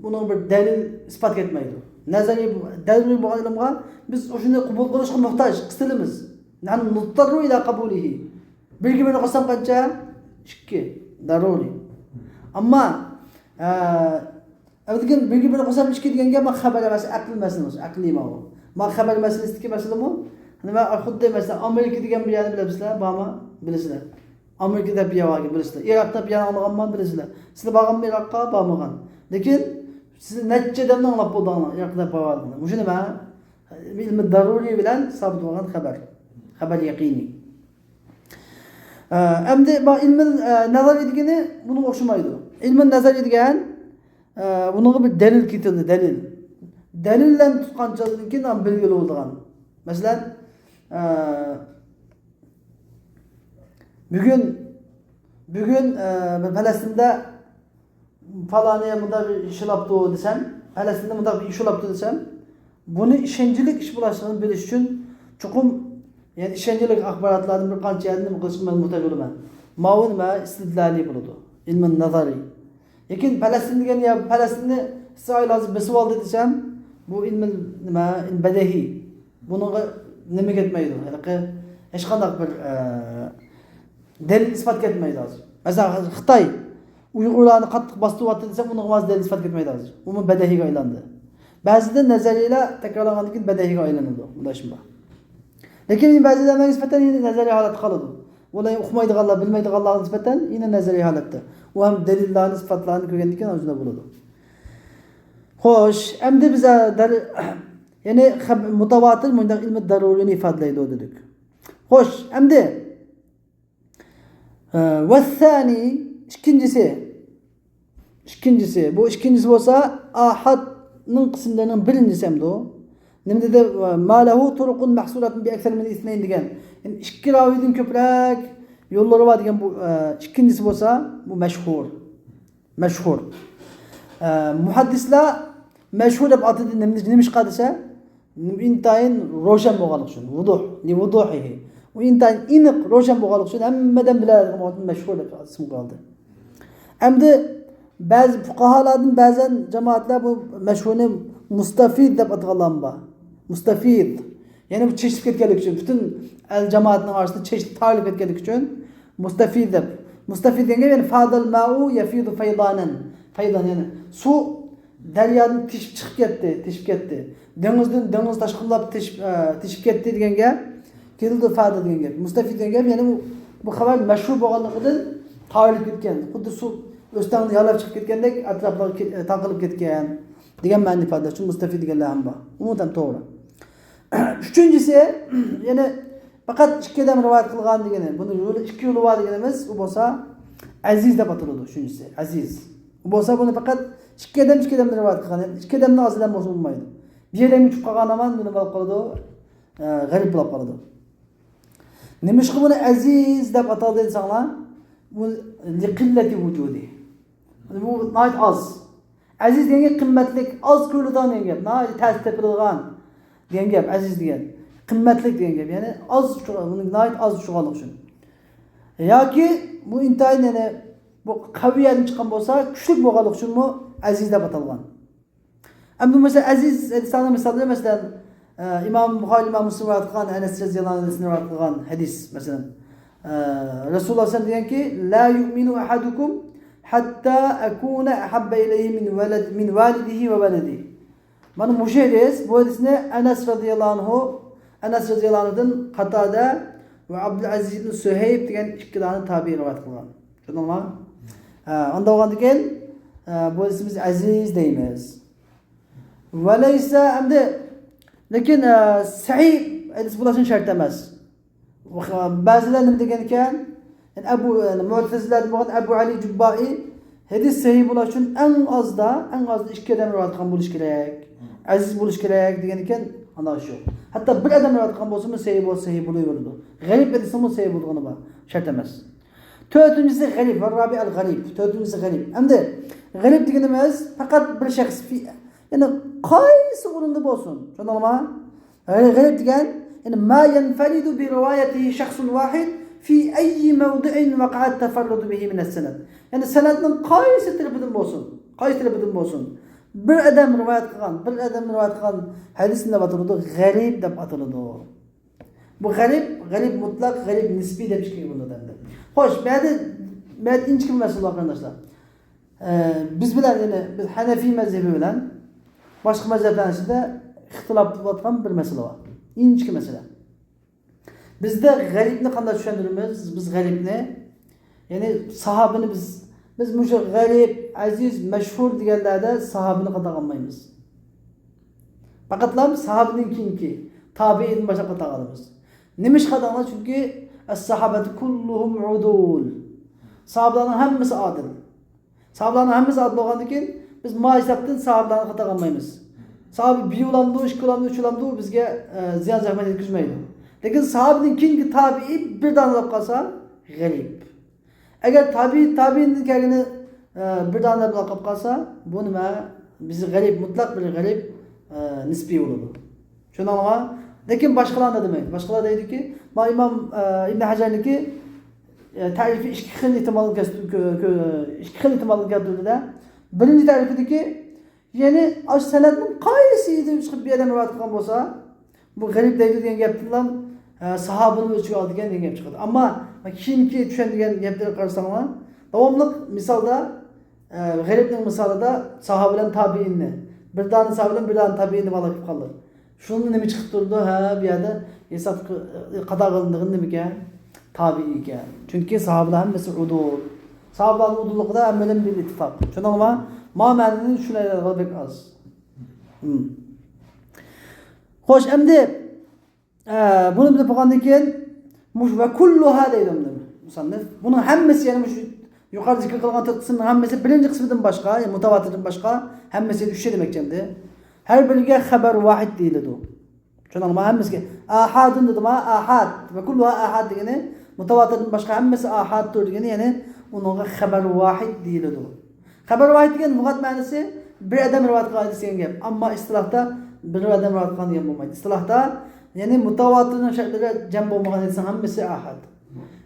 بۇنىڭ بىر دەلىل، ئىسپات كەتمەيدۇ. نەزەرىيە، دەلىل بولغان ئىلىمغا بىز شۇنى قوبۇل قىلىشقا موھتاج، قىستىلىمىز. نەھنۇ نۇتتەررۇ ئىلا قەبۇلىھى. بىرگە بىرنى قوشسام قانچە؟ ئىككى. دارۇرىي. ئەمما، ئە، ئەمدىكىن بىرگە بىرنى قوشسام ئىككى دېگەن گەپ، ما خەبەر ئەمەس، ئەقىل مەسىلىسى، ئەقلىي ما ئۇ. ما خەبەر مەسىلىسىدىكى مەسىلىمۇ، نېمە، خۇددى مەسىلەن، ئامېرىكا دېگەن بىر يەرنى بىلەمسىلەر؟ بارمۇ؟ بىلىسىلەر. ئامېرىكا دەپ بىر يەر باركەن، بىلىسىلەر. ئىراق دەپ بىر يەرنى ئاڭلىغانمۇ؟ بىلىسىلەر. سىلەر بارغانمۇ ئىراققا؟ بارمىغان. لېكىن سىز نەچچە ئادەمنى ئاڭلاپ بولدۇڭلار ئىراق دەپ بارغانلىقىنى. مۇشۇ نېمە؟ ئىلمى دارۇرىي بىلەن سابىت بولغان خەبەر. خەبەر يەقىنىي. ئە، ئەمدى بۇ ئىلمى، ئە، نەزەرىي دېگىنى بۇنىڭغا ئوخشىمايدۇ. ئىلمى نەزەرىي دېگەن، ئە، بۇنىڭغا بىر دەلىل كېتىلدى، دەلىل. دەلىل بىلەن تۇتقان چاغدىن كېيىن بىلگىلى بولىدىغان. مەسىلەن، ئە، بۈگۈن، بۈگۈن، ئە، پەلەستىندە پالانى مۇنداق بىر ئىش بولاپتۇ دېسەم، پەلەستىندە مۇنداق بىر ئىش بولاپتۇ دېسەم، بۇنى ئىشەنچلىك ئىش بولۇشلۇقىنى بىلىش ئۈچۈن چوقۇم، يەنى ئىشەنچلىك ئاخباراتلاردىن بىر قانچە يەردىن نېمە قىلىشقا مەن موھتاج بولىمەن. ماۋۇ نېمە؟ ئىستىدلالىي بولىدۇ. ئىلمىي نەزەرىي. لېكىن پەلەستىن دېگەن يەر، پەلەستىننى ئىسرائىل ھازىر بېسىۋالدى دېسەم، بۇ ئىلمىي نېمە؟ بەدىھىي. بۇنىڭغا نېمە كەتمەيدۇ؟ ھېلىقى ھېچقانداق بىر، ئە، دەلىل ئىسپات كەتمەيدۇ ھازىر. مەسىلەن، خىتاي ئۇيغۇرلارنى قاتتىق باستۇرۇۋاتىدۇ دېسەم، ئۇنىڭغا ھازىر دەلىل ئىسپات كەتمەيدۇ ھازىر. ئۇمۇ بەدىھىيگە ئايلاندى. بەزىدە نەزەرىيەلەر تەكرارلانغاندىن كېيىن بەدىھىيگە ئايلىنىدۇ. بۇنداق ئىشمۇ بار. لېكىن بەزىلەرگە نىسبەتەن يەنە نەزەرىي ھالەتتە قالىدۇ. ئۇلار ئۇقمايدىغانلار، بىلمەيدىغانلارغا نىسبەتەن يەنە نەزەرىي ھالەتتە. ئۇ ھەم دەلىللارنى، ئىسپاتلارنى كۆرگەندىن كېيىن ئاشۇنداق بولىدۇ. خوش، ئەمدى بىز، ئە، دەل-، يەنى خەب-، مۇتەۋاتىر مۇنداق ئىلمىي دارۇرىنى ئىپادىلەيدۇ دېدۇق. خوش، ئەمدى، ئە، ۋەسسانى، ئىككىنچىسى. ئىككىنچىسى، بۇ ئىككىنچىسى بولسا ئاھادنىڭ قىسىملىرىنىڭ بىرىنچىسى ئەمدى. نېمە دېدى؟ ما لەھۇ تۇرۇقۇن مەھسۇراتۇن بىئەكسەر مىن ئىسنەين دېگەن. يەنى ئىككى راۋىدىن كۆپرەك يوللىرى بار دېگەن بۇ، ئە، ئىككىنچىسى بولسا، بۇ مەشھۇر. مەشھۇر. ئە، مۇھەددىسلەر مەشھۇر دەپ ئاتىدى، نېمە، نېمىشقا دېسە، ئىنتايىن روشەن بولغانلىقى ئۈچۈن. ۋۇدۇھ، لىۋۇدۇھىھى. ئۇ ئىنتايىن ئېنىق، روشەن بولغانلىقى ئۈچۈن ھەممە ئادەم بىلەلىگەن ئىسىم قويۇلدى. ئەمدى بەزى پۇقاھالاردىن بەزەن جامائەتلەر بۇ مەشھۇرنى مۇستەفىد دەپ ئاتىغانلارمۇ بار. مۇستەفىد. يەنى بۇ چېچىلىپ كەتكەنلىكى ئۈچۈن، پۈتۈن ئەل جامائەتنىڭ ئارىسىدا چېچىلىپ تارىلىپ كەتكەنلىكى ئۈچۈن مۇستەفىد دەپ. مۇستەفىد دېگەن گەپ، يەنى فادەل مائۇ يەفىدۇ فەيدانەن. فەيدان، يەنى سۇ دەريادىن تېشىپ چىقىپ كەتتى، تېشىپ كەتتى. دېڭىزدىن، دېڭىز تاشقىنلاپ تېشىپ، ئە، تېشىپ كەتتى دېگەن گەپ. كېلىدۇ فادە دېگەن گەپ. مۇستەفىد دېگەن گەپ، يەنى بۇ، بۇ خەۋەر مەشھۇر بولغانلىقىدىن تارىلىپ كەتكەن. خۇددى سۇ ئۆستەڭدىن يالاپ چىقىپ كەتكەندەك ئەتراپلارغا كېت-، ئە، تارقىلىپ كەتكەن دېگەن مەنىنى ئىپادىلەش ئۈچۈن مۇستەفىد دېگەنلەر ھەم بار. ئۇمۇ تەم توغرا. ئۈچىنچىسى، يەنى پەقەت ئىككى ئادەم رىۋايەت قىلغان دېگىنى، بۇنى يولى، ئىككى يولى بار دېگىنىمىز، ئۇ بولسا ئەزىز دەپ ئاتىلىدۇ، ئۈچىنچىسى، ئەزىز. ئۇ بولسا بۇنى پەقەت ئىككى ئادەم، ئىككى ئادەمدىن رىۋايەت قىلغان، يەنى ئىككى ئادەمدىن ئاز ئادەم بولسا بولمايدۇ. بىر ئادەمگە چۈشۈپ قالغان ھامان بۇنى نېمە بولۇپ قالىدۇ؟ ئە، غەرىب بولۇپ قالىدۇ. نېمىشقا بۇنى ئەزىز دەپ ئاتالدى دېسەڭلار، بۇ لىقىللەتى ۋۇجۇدى. بۇ ناھايىتى ئاز. ئەزىز دېگەن گەپ قىممەتلىك، ئاز كۆرۈلىدىغان دېگەن گەپ، ناھايىتى تەس تېپىلىدىغان دېگەن گەپ، ئەزىز دېگەن. قىممەتلىك دېگەن گەپ، يەنى ئاز ئۇچرىغان، بۇنى ناھايىتى ئاز ئۇچرىغانلىقى ئۈچۈن. ياكى بۇ ئىنتايىن، يەنى بۇ قەۋىيەدىن چىققان بولسا، كۈچلۈك بولغانلىقى ئۈچۈنمۇ ئەزىز دەپ ئاتالغان. ئەمدى مەسىلەن، ئەزىز ھەدىسلەرنىڭ مىساللىرى، مەسىلەن، ئە، ئىمام بۇخارى، ئىمام مۇسلىم رىۋايەت قىلغان، ئەنەس رەزىياللاھۇ ئەنھۇدىن رىۋايەت قىلغان ھەدىس، مەسىلەن، ئە، رەسۇلۇللاھ سەللەللاھۇ ئەلەيھى ۋەسەللەم دېگەنكى، لا يؤمن أحدكم حتى أكون أحب إليه من ولد، من والده وولده. مانا مۇشۇ ھەدىس، بۇ ھەدىسنى ئەنەس رەزىياللاھۇ ئەنھۇ، ئەنەس رەزىياللاھۇ ئەنھۇدىن قاتادە ۋە ئابدۇلئەزىز ئىبن سۇھەيب دېگەن ئىككى دانە تابىئىي رىۋايەت قىلغان. چۈشەندىڭلارمۇ؟ ھە، ئانداق بولغاندىكىن، ئە، بۇ ھەدىسنى بىز ئەزىز دەيمىز. ۋەلەيسە، ئەمدى، لېكىن، ئە، سەھىھ ھەدىس بولۇشى شەرت ئەمەس. بەزىلەر نېمە دېگەن ئىكەن؟ يەنى ئەبۇ، يەنى مۇئتەزىلەدىن بولغان ئەبۇ ئەلى جۇببائى، ھەدىس سەھىھ بولۇش ئۈچۈن ئەڭ ئازدا، ئەڭ ئازدا ئىككى ئادەم رىۋايەت قىلغان بولۇشى كېرەك. ئەزىز بولۇشى كېرەك دېگەن ئىكەن. ئانداق ئىش يوق. ھەتتا بىر ئادەم رىۋايەت قىلغان بولسىمۇ سەھىھ بول-، سەھىھ بولۇۋېرىدۇ. غەرىب ھەدىسنىمۇ سەھىھ بولىدىغىنى بار. شەرت ئەمەس. تۆتىنچىسى غەرىب، ۋەررابىئەل غەرىب. تۆتىنچىسى غەرىب. ئەمدى غەرىب دېگىنىمىز پەقەت بىر شەخس، فى-، يەنى قايسى ئورۇندا بولسۇن. چۈشەندىڭلارمۇ؟ غەرىب، غەرىب دېگەن، يەنى ما يەنفەرىدۇ بىرىۋايەتىھى شەخسۇن ۋاھىد فى ئەييى مەۋدىئىن ۋەقەئەت تەفەررۇدۇ بىھى مىنەس سەنەد. يەنى سەنەدنىڭ قايسى تەرىپىدىن بولسۇن، قايسى تەرىپىدىن بولسۇن، بىر ئادەم رىۋايەت قىلغان، بىر ئادەم رىۋايەت قىلغان ھەدىس نېمە ئاتىلىدۇ؟ غەرىب دەپ ئاتىلىدۇ. بۇ غەرىب، غەرىب مۇتلەق، غەرىب نىسپىي دەپ ئىككىگە بۆلۈنىدۇ ئەمدى. خوش، بۇ يەردە، بۇ يەردە ئىنچىكە بىر مەسىلە بار، قېرىنداشلار. ئە، بىز بىلەن، يەنى بىز ھەنەفىي مەزھىپى بىلەن باشقا مەزھەپلەرنىڭ ئىچىدە ئىختىلاپ بولۇۋاتقان بىر مەسىلە بار. ئىنچىكە مەسىلە. بىزدە غەرىبنى قانداق چۈشەندۈرىمىز؟ بىز غەرىبنى، يەنى ساھابىنى بىز، بىز مۇشۇ غەرىب، ئەزىز، مەشھۇر دېگەنلەردە ساھابىنى قاتارغا ئالمايمىز. پەقەتلا ساھابىدىن كېيىنكى تابىئىندىن باشلاپ قاتارغا ئالىمىز. نېمىشقا دەڭلار؟ چۈنكى ئەس-ساھابەتۇ كۇللۇھۇم ئۇدۇل. ساھابىلارنىڭ ھەممىسى ئادىل. ساھابىلارنىڭ ھەممىسى ئادىل بولغاندىن كېيىن، بىز ماھىشتاپتىن ساھابىلارنى قاتارغا ئالمايمىز. ساھابە بىر بولامدۇ، ئىككى بولامدۇ، ئۈچ بولامدۇ، بىزگە، ئە، زىيان زەخمەت يەتكۈزمەيدۇ. لېكىن ساھابىدىن كېيىنكى تابىئىي بىر دانە بولۇپ قالسا، غەرىب. ئەگەر تابىئىي تابىئىندىن كەلگىنى، ئە، بىر دانە بولۇپ قالسا، بۇ نېمە؟ بىز غەرىب، مۇتلەق بىر غەرىب، ئە، نىسپىي بولىدۇ. چۈشەندىڭلارمۇ؟ لېكىن باشقىلار نېمە دېمەيدۇ؟ باشقىلار دەيدۇكى، ما ئىمام، ئە، ئىبن ھەجەرنىڭكى، ئە، تەرىپى ئىككى خىل ئېھتىمالنى كەس-، كۆ-، كۆ-، ئىككى خىل ئېھتىمالنى كەلتۈردى-دە. بىرىنچى تەرىپىدىكى، يەنى ئاشۇ سەنەدنىڭ قايسى يېرىدىن چىقىپ بىر ئادەم رىۋايەت قىلغان بولسا، بۇ غەرىب دەيدۇ دېگەن گەپتىنلا، ئە، ساھابىنى ئۆز ئىچىگە ئالىدىكەن دېگەن گەپ چىقىدۇ. ئەمما كېيىنكى چۈشەندۈرگەن گەپلەرگە قارىساڭلار، داۋاملىق مىسالدا، ئە، غەرىبنىڭ مىسالىدا ساھابە بىلەن تابىئىننى، بىر دانە ساھابە بىلەن بىر دانە تابىئىننى باغلاپ كېلىپ قالدى. شۇنىڭدا نېمە چىقىپ تۇرىدۇ؟ ھە، بۇ يەردە ھېساب قاتارغا ئېلىنىدىغىنى نېمىكەن؟ تابىئىيكەن. چۈنكى ساھابىلار ھەممىسى ئۇدۇل. ساھابىلارنىڭ ئۇدۇللۇقىدا ھەممىدىن بىل ئىتتىپاق. چۈشەندىڭلارمۇ؟ ما مەنىنى چۈشىنەلەيدىغان بەك ئاز. ھىم. خوش، ئەمدى، ئە، بۇنى بىلىپ بولغاندىن كېيىن، مۇش ۋە كۇللۇھا دەيدۇ ئەمدى مۇسەننىف. بۇنىڭ ھەممىسى، يەنى مۇشۇ يۇقىرىدا زىكىر قىلغان تۆت قىسىمنىڭ ھەممىسى بىرىنچى قىسمىدىن باشقا، يەنى مۇتاۋاتىردىن باشقا، ھەممىسى ئۈچى دېمەكچى ئەمدى. ھەر بىرىگە خەبەر ۋاھىد دېيىلىدۇ. چۈشەندىڭلارمۇ؟ ھەممىسىگە. ئاھادۇن دېدىما؟ ئاھاد. ۋە كۇللۇھا ئاھاد دېگىنى مۇتاۋاتىردىن باشقا ھەممىسى ئاھادتۇر دېگىنى، يەنى ئۇنىڭغا خەبەر ۋاھىد دېيىلىدۇ. خەبەر ۋاھىد دېگەن لۇغەت مەنىسى بىر ئادەم رىۋايەت قىلغان ھەدىس دېگەن گەپ. ئەمما ئىستىلاھتا بىر ئادەم رىۋايەت قىلغان دېگەن بولمايدۇ. ئىستىلاھتا، يەنى مۇتاۋاتىرنىڭ شەرتلىرى جەم بولمىغان ھەدىسنىڭ ھەممىسى ئاھاد.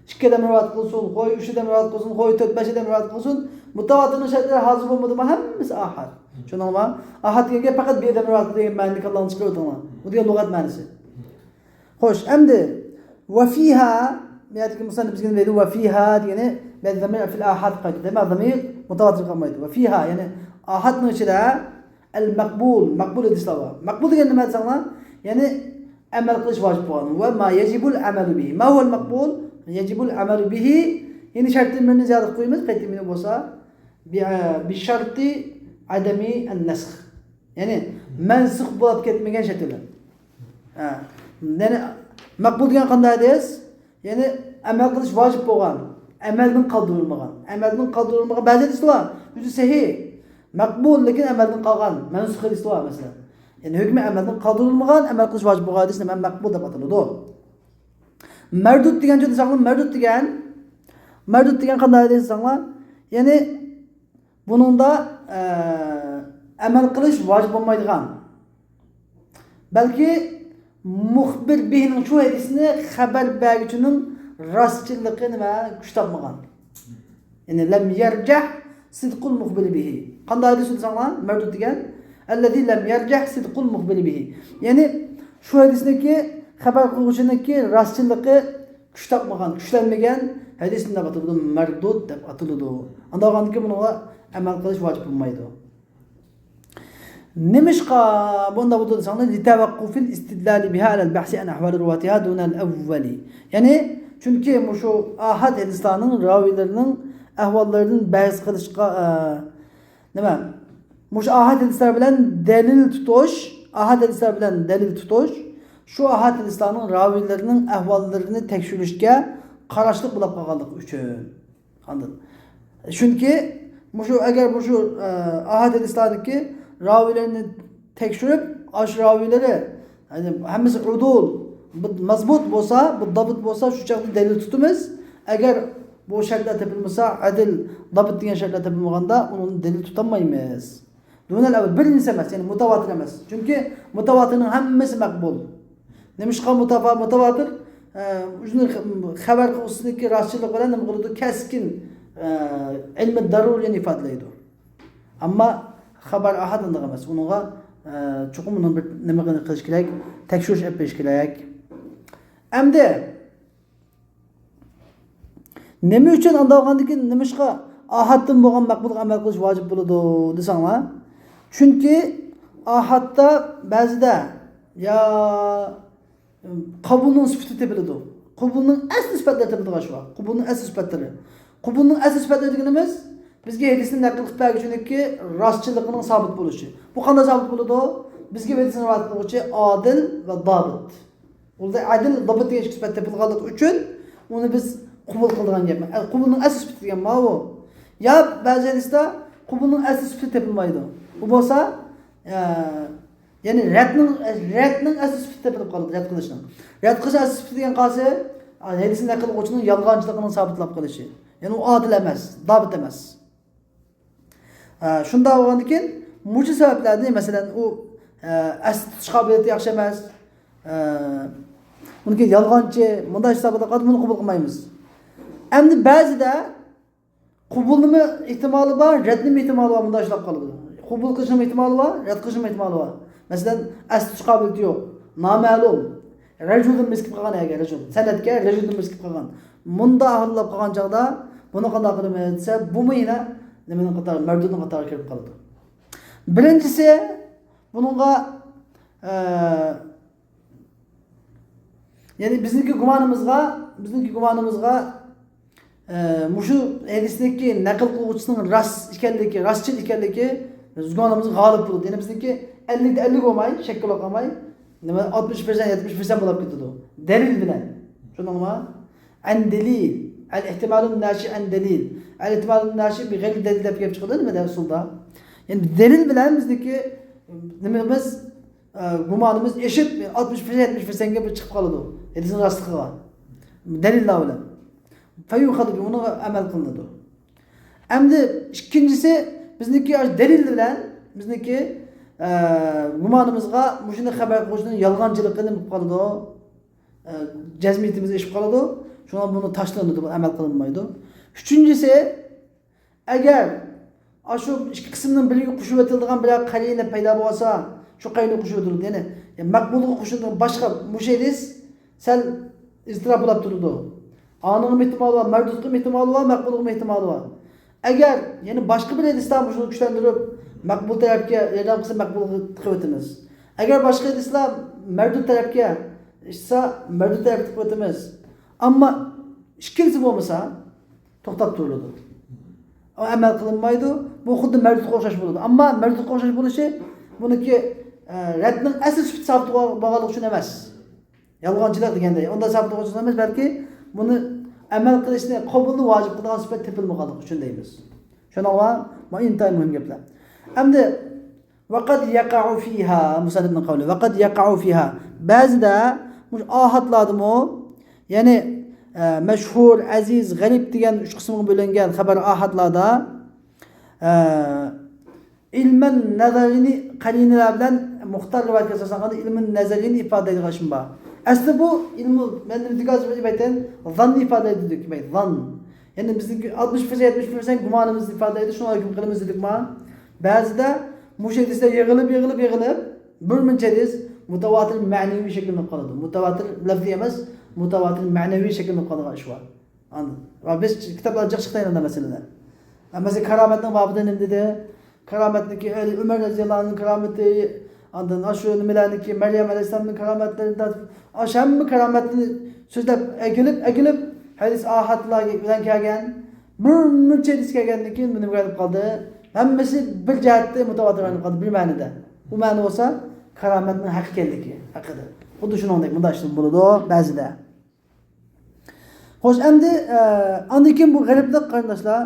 ئىككى ئادەم رىۋايەت قىلسۇن، خوي، ئۈچ ئادەم رىۋايەت قىلسۇن، خوي، تۆت، بەش ئادەم رىۋايەت قىلسۇن، مۇتاۋاتىرنىڭ شەرتلىرى ھازىر بولمىدىمۇ، ھەممىسى ئاھاد. چۈشەندىڭلارمۇ؟ ئاھاد دېگەن گەپ پەقەت بىر ئادەم رىۋايەت قىلدى دېگەن مەنىنى كاللاڭلارغا چىقىرىۋېتىڭلار. بۇ دېگەن لۇغەت مەنىسى. خوش، ئەمدى ۋە فىھا، بۇ يەردىكى مۇسەننىپ بىزگە نېمە دەيدۇ؟ ۋە فىھا دېگىنى بەزى زامىر فىل ئاھاد قايتىدۇ. دېمەك، زامىر مۇتاۋاتىر قالمايدۇ. ۋە فىھا، يەنى ئاھادنىڭ ئىچىدە ئەل مەقبۇل، مەقبۇل ھەدىسلەر بار. مەقبۇل دېگەن نېمە دېسەڭلار؟ يەنى ئەمەل قىلىش ۋاجىپ بولغان. ۋە ما يەجىبۇل ئەمەلۇ بىھى. ما ھۇۋەل مەقبۇل؟ يەجىبۇل ئەمەلۇ بىھى. يەنى شەرتتىن بىرنى زىيادە قويىمىز، قەيتىمىنى بولسا، بى-، بى شەرتى ئەدەمى ئەن نەسخ. يەنى مەنسۇخ بولۇپ كەتمىگەن شەرت بىلەن. ھە. يەنى مەقبۇل دېگەن قانداق ھەدىس؟ يەنى ئەمەل قىلىش ۋاجىپ بولغان، ئەمەلدىن قالدۇرۇلمىغان. ئەمەلدىن قالدۇرۇلمىغان بەزى ھەدىسلەر بار. ئۆزى سەھىھ، مەقبۇل، لېكىن ئەمەلدىن قالغان، مەنسۇخ ھەدىسلەر بار مەسىلەن. يەنى ھۆكمى ئەمەلدىن قالدۇرۇلمىغان، ئەمەل قىلىش ۋاجىپ بولغان ھەدىس نېمە؟ مەقبۇل دەپ ئاتىلىدۇ. مەردۇد دېگەن چۆ دېسەڭلار، مەردۇد دېگەن، مەردۇد دېگەن قانداق ھەدىس دېسەڭلار؟ يەنى بۇنىڭدا، ئە، ئەمەل قىلىش ۋاجىپ بولمايدىغان، بەلكى مۇخبىر بىھىنىڭ شۇ ھەدىسنى خەۋەر بەرگۈچىنىڭ راستچىللىقى نېمە، كۈچ تاپمىغان. يەنى لەم يەرجەھ سىدقۇل مۇخبىرى بىھى. قانداق ھەدىس دېسەڭلار، مەردۇد دېگەن. ئەللەزى لەم يەرجەھ سىدقۇل مۇخبىرى بىھى. يەنى شۇ ھەدىسنىڭكى خەۋەر قىلغۇچىنىڭكى راستچىللىقى كۈچ تاپمىغان، كۈچلەنمىگەن ھەدىس نېمە دەپ ئاتىلىدۇ؟ مەردۇد دەپ ئاتىلىدۇ. ئانداق بولغاندىكىن بۇنىڭغا ئەمەل قىلىش ۋاجىپ بولمايدۇ. نېمىشقا بۇنداق بولىدۇ دېسەڭلار، لىتەۋەققۇفىل ئىستىدلالى بىھا ئەلەل بەھسى ئەن ئەھۋالى رۇۋاتىھا دۇنەل ئەۋۋەلى. يەنى، چۈنكى مۇشۇ ئاھاد ھەدىسلارنىڭ راۋىيلىرىنىڭ ئەھۋاللىرىدىن بەھس قىلىشقا، ئە، نېمە؟ مۇشۇ ئاھاد ھەدىسلەر بىلەن دەلىل تۇتۇش، ئاھاد ھەدىسلەر بىلەن دەلىل تۇتۇش، شۇ ئاھاد ھەدىسلارنىڭ راۋىيلىرىنىڭ ئەھۋاللىرىنى تەكشۈرۈشكە قاراشلىق بولۇپ قالغانلىقى ئۈچۈن. ئاندىن، چۈنكى مۇشۇ، ئەگەر مۇشۇ، ئە، ئاھاد ھەدىسلاردىكى راۋىيلەرنى تەكشۈرۈپ، ئاشۇ راۋىيلىرى يەنى ھەممىسى ئۇدۇل، بۇ مەزبۇت بولسا، بۇ دابىت بولسا، شۇ چاغدا دەلىل تۇتىمىز. ئەگەر بۇ شەرتلەر تېپىلمىسا، ئەدىل، دابىت دېگەن شەرتلەر تېپىلمىغاندا، ئۇنىڭ دەلىل تۇتالمايمىز. دۇنەل ئەۋۋەل، بىرىنچىسى ئەمەس، يەنى مۇتەۋاتىر ئەمەس. چۈنكى مۇتەۋاتىرنىڭ ھەممىسى مەقبۇل. نېمىشقا مۇتەۋا-، مۇتەۋاتىر؟ ئە، ئۆزىنىڭ خەۋەر قىلغۇچىسىنىڭكى راستچىللىقى بىلەن نېمە قىلىدۇ؟ كەسكىن، ئە، ئىلمى دەرۇرىينى ئىپادىلەيدۇ. ئەمما خەۋەر ئاھاد ئۇنداق ئەمەس. ئۇنىڭغا، ئە، چوقۇم ئۇنىڭ بىر نېمە قىلىش كېرەك؟ تەكشۈرۈش ئېلىپ بېرىش كېرەك. ئەمدى نېمە ئۈچۈن ئانداق بولغاندىكىن، نېمىشقا ئاھادتىن بولغان مەقبۇلغا ئەمەل قىلىش ۋاجىپ بولىدۇ دېسەڭلار؟ چۈنكى ئاھادتا بەزىدە يا قوبۇلنىڭ سۈپىتى تېپىلىدۇ. قوبۇلنىڭ ئەسلى سۈپەتلىرى تېپىلىدىغان ئىش بار. قوبۇلنىڭ ئەسلى سۈپەتلىرى. قوبۇلنىڭ ئەسلى سۈپەتلىرى دېگىنىمىز، بىزگە ھەدىسنى نەقىل قىلىپ بەرگۈچىنىڭكى راستچىللىقىنىڭ سابىت بولۇشى. بۇ قانداق سابىت بولىدۇ؟ بىزگە ھەدىسنى رىۋايەت قىلغۇچى ئادىل ۋە دابىت. ئۇندا ئادىل، دابىت دېگەن ئىككى سۈپەت تېپىلغانلىقى ئۈچۈن ئۇنى بىز قوبۇل قىلىدىغان گەپ. ئە، قوبۇلنىڭ ئەسلى سۈپىتى دېگەن ماۋۇ. يا بەزى ھەدىستە قوبۇلنىڭ ئەسلى سۈپىتى تېپىلمايدۇ. ئۇ بولسا، ئە، يەنى رەتنىڭ، رەتنىڭ ئەسلى سۈپىتى تېپىلىپ قالىدۇ، رەت قىلىشنىڭ. رەت قىلىش ئەسلى سۈپىتى دېگەن قالسا، ھەدىسنى نەقىل قىلغۇچىنىڭ يالغانچىلىقىنىڭ سابىتلاپ قېلىشى. يەنى ئۇ ئادىل ئەمەس، دابىت ئەمەس. ھە، شۇنداق بولغاندىكىن، مۇشۇ سەۋەبلەردىن، مەسىلەن، ئۇ، ھە، ئەستە تۇتۇش قابىلىيىتى ياخشى ئەمەس، ھە، ئۇنىڭكى يالغانچى، مۇنداق ھېسابلاپ قالىدۇ، بۇنى قوبۇل قىلمايمىز. ئەمدى بەزىدە قوبۇلنىمۇ ئېھتىمالى بار، رەتنىمۇ ئېھتىمالى بار، مۇنداق ئىشلاپ قالىدۇ. قوبۇل قىلىشنىڭمۇ ئېھتىمالى بار، رەت قىلىشنىڭمۇ ئېھتىمالى بار. مەسىلەن، ئەستە تۇتۇش قابىلىيىتى يوق، نامەلۇم. رەجۇلدىن مىسكىپ قالغان ئەگەر رەجۇل. سەنەدكە رەجۇلدىن مىسكىپ قالغان. مۇنداق ئاخىرلاپ قالغان چاغدا بۇنى قانداق قىلىمىز دېسە، بۇمۇ يەنە نېمىنىڭ قاتارى، مەردۇدنىڭ قاتارىغا كىرىپ قالىدۇ. بىرىنچىسى، بۇنىڭغا، ئە، يەنى بىزنىڭكى گۇمانىمىزغا، بىزنىڭكى گۇمانىمىزغا، ئە، مۇشۇ ھەدىسنىڭكى نەقىل قىلغۇچىسىنىڭ راست ئىكەنلىكى، راستچىل ئىكەنلىكى بىز گۇمانىمىزغا غالىب بولىدۇ. يەنى بىزنىڭكى ئەللىكتە ئەللىك بولماي، شەككە قالماي، نېمە، ئاتمىش پىرسەنت، يەتمىش پىرسەنت بولۇپ كېتىدۇ. دەلىل بىلەن. شۇنىڭغا ئەن دەلىل، ئەل ئېھتىمالۇن ناشى ئەن دەلىل، ئەل ئېھتىمالۇن ناشى بىغەيرى دەلىل دەپ گەپ چىقىدۇ نېمىدە ئۇسۇلدا. يەنى دەلىل بىلەن بىزنىڭكى نېمىمىز، ئە، گۇمانىمىز ئېشىپ، ئاتمىش پىرسەنت، يەتمىش پىرسەنتكە بىر چىقىپ قالىدۇ. ھەدىسنىڭ راستلىقىغا. دەلىللار بىلەن. فيؤخذ به، ئۇنىڭغا ئەمەل قىلىنىدۇ. ئەمدى ئىككىنچىسى، بىزنىڭكى دەلىل بىلەن، بىزنىڭكى، ئە، گۇمانىمىزغا مۇشۇنى خەۋەر قىلغۇچىنىڭ يالغانچىلىقى نېمە بولۇپ قالىدۇ؟ ئە، جەزمىيىتىمىز ئېشىپ قالىدۇ. شۇڭا بۇنى تاشلىنىدۇ، بۇ ئەمەل قىلىنمايدۇ. ئۈچىنچىسى، ئەگەر ئاشۇ ئىككى قىسىمنىڭ بىرىگە قوشۇۋېتىلىدىغان بىرەر قەرىنە پەيدا بولسا، شۇ قەرىنە قوشۇۋېتىلىدۇ. يەنى، يەنى مەقبۇلغا قوشۇلىدىغان باشقا مۇشۇ ھەدىس سەل ئىزتىراپ بولاپ تۇرىدۇ. ئانىڭغىمۇ ئېھتىمالى بار، مەردۇدقىمۇ ئېھتىمالى بار، مەقبۇلغىمۇ ئېھتىمالى بار. ئەگەر يەنە باشقا بىر ھەدىسلەر مۇشۇنى كۈچلەندۈرۈپ، مەقبۇل تەرەپكە ياردەم قىلسا، مەقبۇلغا تىقىۋېتىمىز. ئەگەر باشقا ھەدىسلەر مەردۇد تەرەپكە ئىشسا، مەردۇد تەرەپكە تىقىۋېتىمىز. ئەمما ئىككىنچىسى بولمىسا، توختاپ تۇرۇلىدۇ. ئەمەل قىلىنمايدۇ. بۇ خۇددى مەردۇدقا ئوخشاش بولىدۇ. ئەمما مەردۇدقا ئوخشاش بولۇشى بۇنىڭكى، ئە، رەتنىڭ ئەسلى سۈپىتى سابىت بولغانلىقى ئۈچۈن ئەمەس. يالغانچىلىق دېگەندەك. ئۇنداق سابىت بولغان ئۈچۈن ئەمەس، بەلكى بۇنى ئەمەل قىلىشنى، قوبۇلنى ۋاجىپ قىلىدىغان سۈپەت تېپىلمىغانلىقى ئۈچۈن دەيمىز. شۇنىڭغا بۇ ئىنتايىن مۇھىم گەپلەر. ئەمدى ۋەقەد يەقەئۇ فىھا، مۇسەننىپنىڭ قەۋلى. ۋەقەد يەقەئۇ فىھا. بەزىدە مۇشۇ ئاھادلاردىمۇ، يەنى، ئە، مەشھۇر، ئەزىز، غەرىب دېگەن ئۈچ قىسىمغا بۆلۈنگەن خەۋەر ئاھادلاردا، ئە، ئىلمەن نەزەرىنى قەرىنىلەر بىلەن مۇختار رىۋايەتكە ئاساسلانغاندا ئىلمەن نەزەرىنى ئىپادىلەيدىغان ئىشىم بار. ئەسلى بۇ ئىلمۇ، مەن نېمە دېگەن ئىبارەت، زاننى ئىپادىلەيدۇ دېدۇق، زان. يەنى بىزنىڭكى ئاتمىش پىرسەنت، يەتمىش پىرسەنت گۇمانىمىزنى ئىپادىلەيدۇ، شۇڭا ھۆكۈم قىلىمىز دېدۇقما؟ بەزىدە مۇشۇ ھەدىسلەر يىغىلىپ، يىغىلىپ، يىغىلىپ، بىر مۇنچە ھەدىس مۇتەۋاتىر مەنىۋى شەكىللىنىپ قالىدۇ. مۇتەۋاتىر لەفزىي ئەمەس، مۇتەۋاتىر مەنىۋى شەكىللىنىپ قالىدىغان ئىش بار. ئاندىن، ۋە بىز كىتابلاردا جىق چىقتى ئەمدى مەسىلىلەر. مەسىلەن، كارامەتنىڭ بابىدا نېمە دېدى؟ كارامەتنىكى ئەلى ئۆمەر رەزىياللاھۇ ئەنھۇنىڭ كارامىتى، ئاندىن ئاشۇ نېمىلەرنىكى، مەريەم ئەلەيھىسسالامنىڭ كارامەتلىرىنى تارتىپ، ئاشۇ ھەممە كارامەتنى سۆزلەپ ئەگىلىپ، ئەگىلىپ، ھەدىس ئاھادلار بىلەن كەلگەن. بىر مۇنچە ھەدىس كەلگەندىن كېيىن نېمە بولۇپ قالدى؟ ھەممىسى بىر جەھەتتە مۇتەۋاتىر بولۇپ قالدى، بىر مەنىدە. ئۇ مەنە بولسا كارامەتنىڭ ھەقىقەتلىكى ھەققىدە. خۇددى شۇنىڭدەك مۇنداق ئىشلار بولىدۇ بەزىدە. خوش، ئەمدى، ئە، ئاندىن كېيىن بۇ غەرىبلىق، قېرىنداشلار.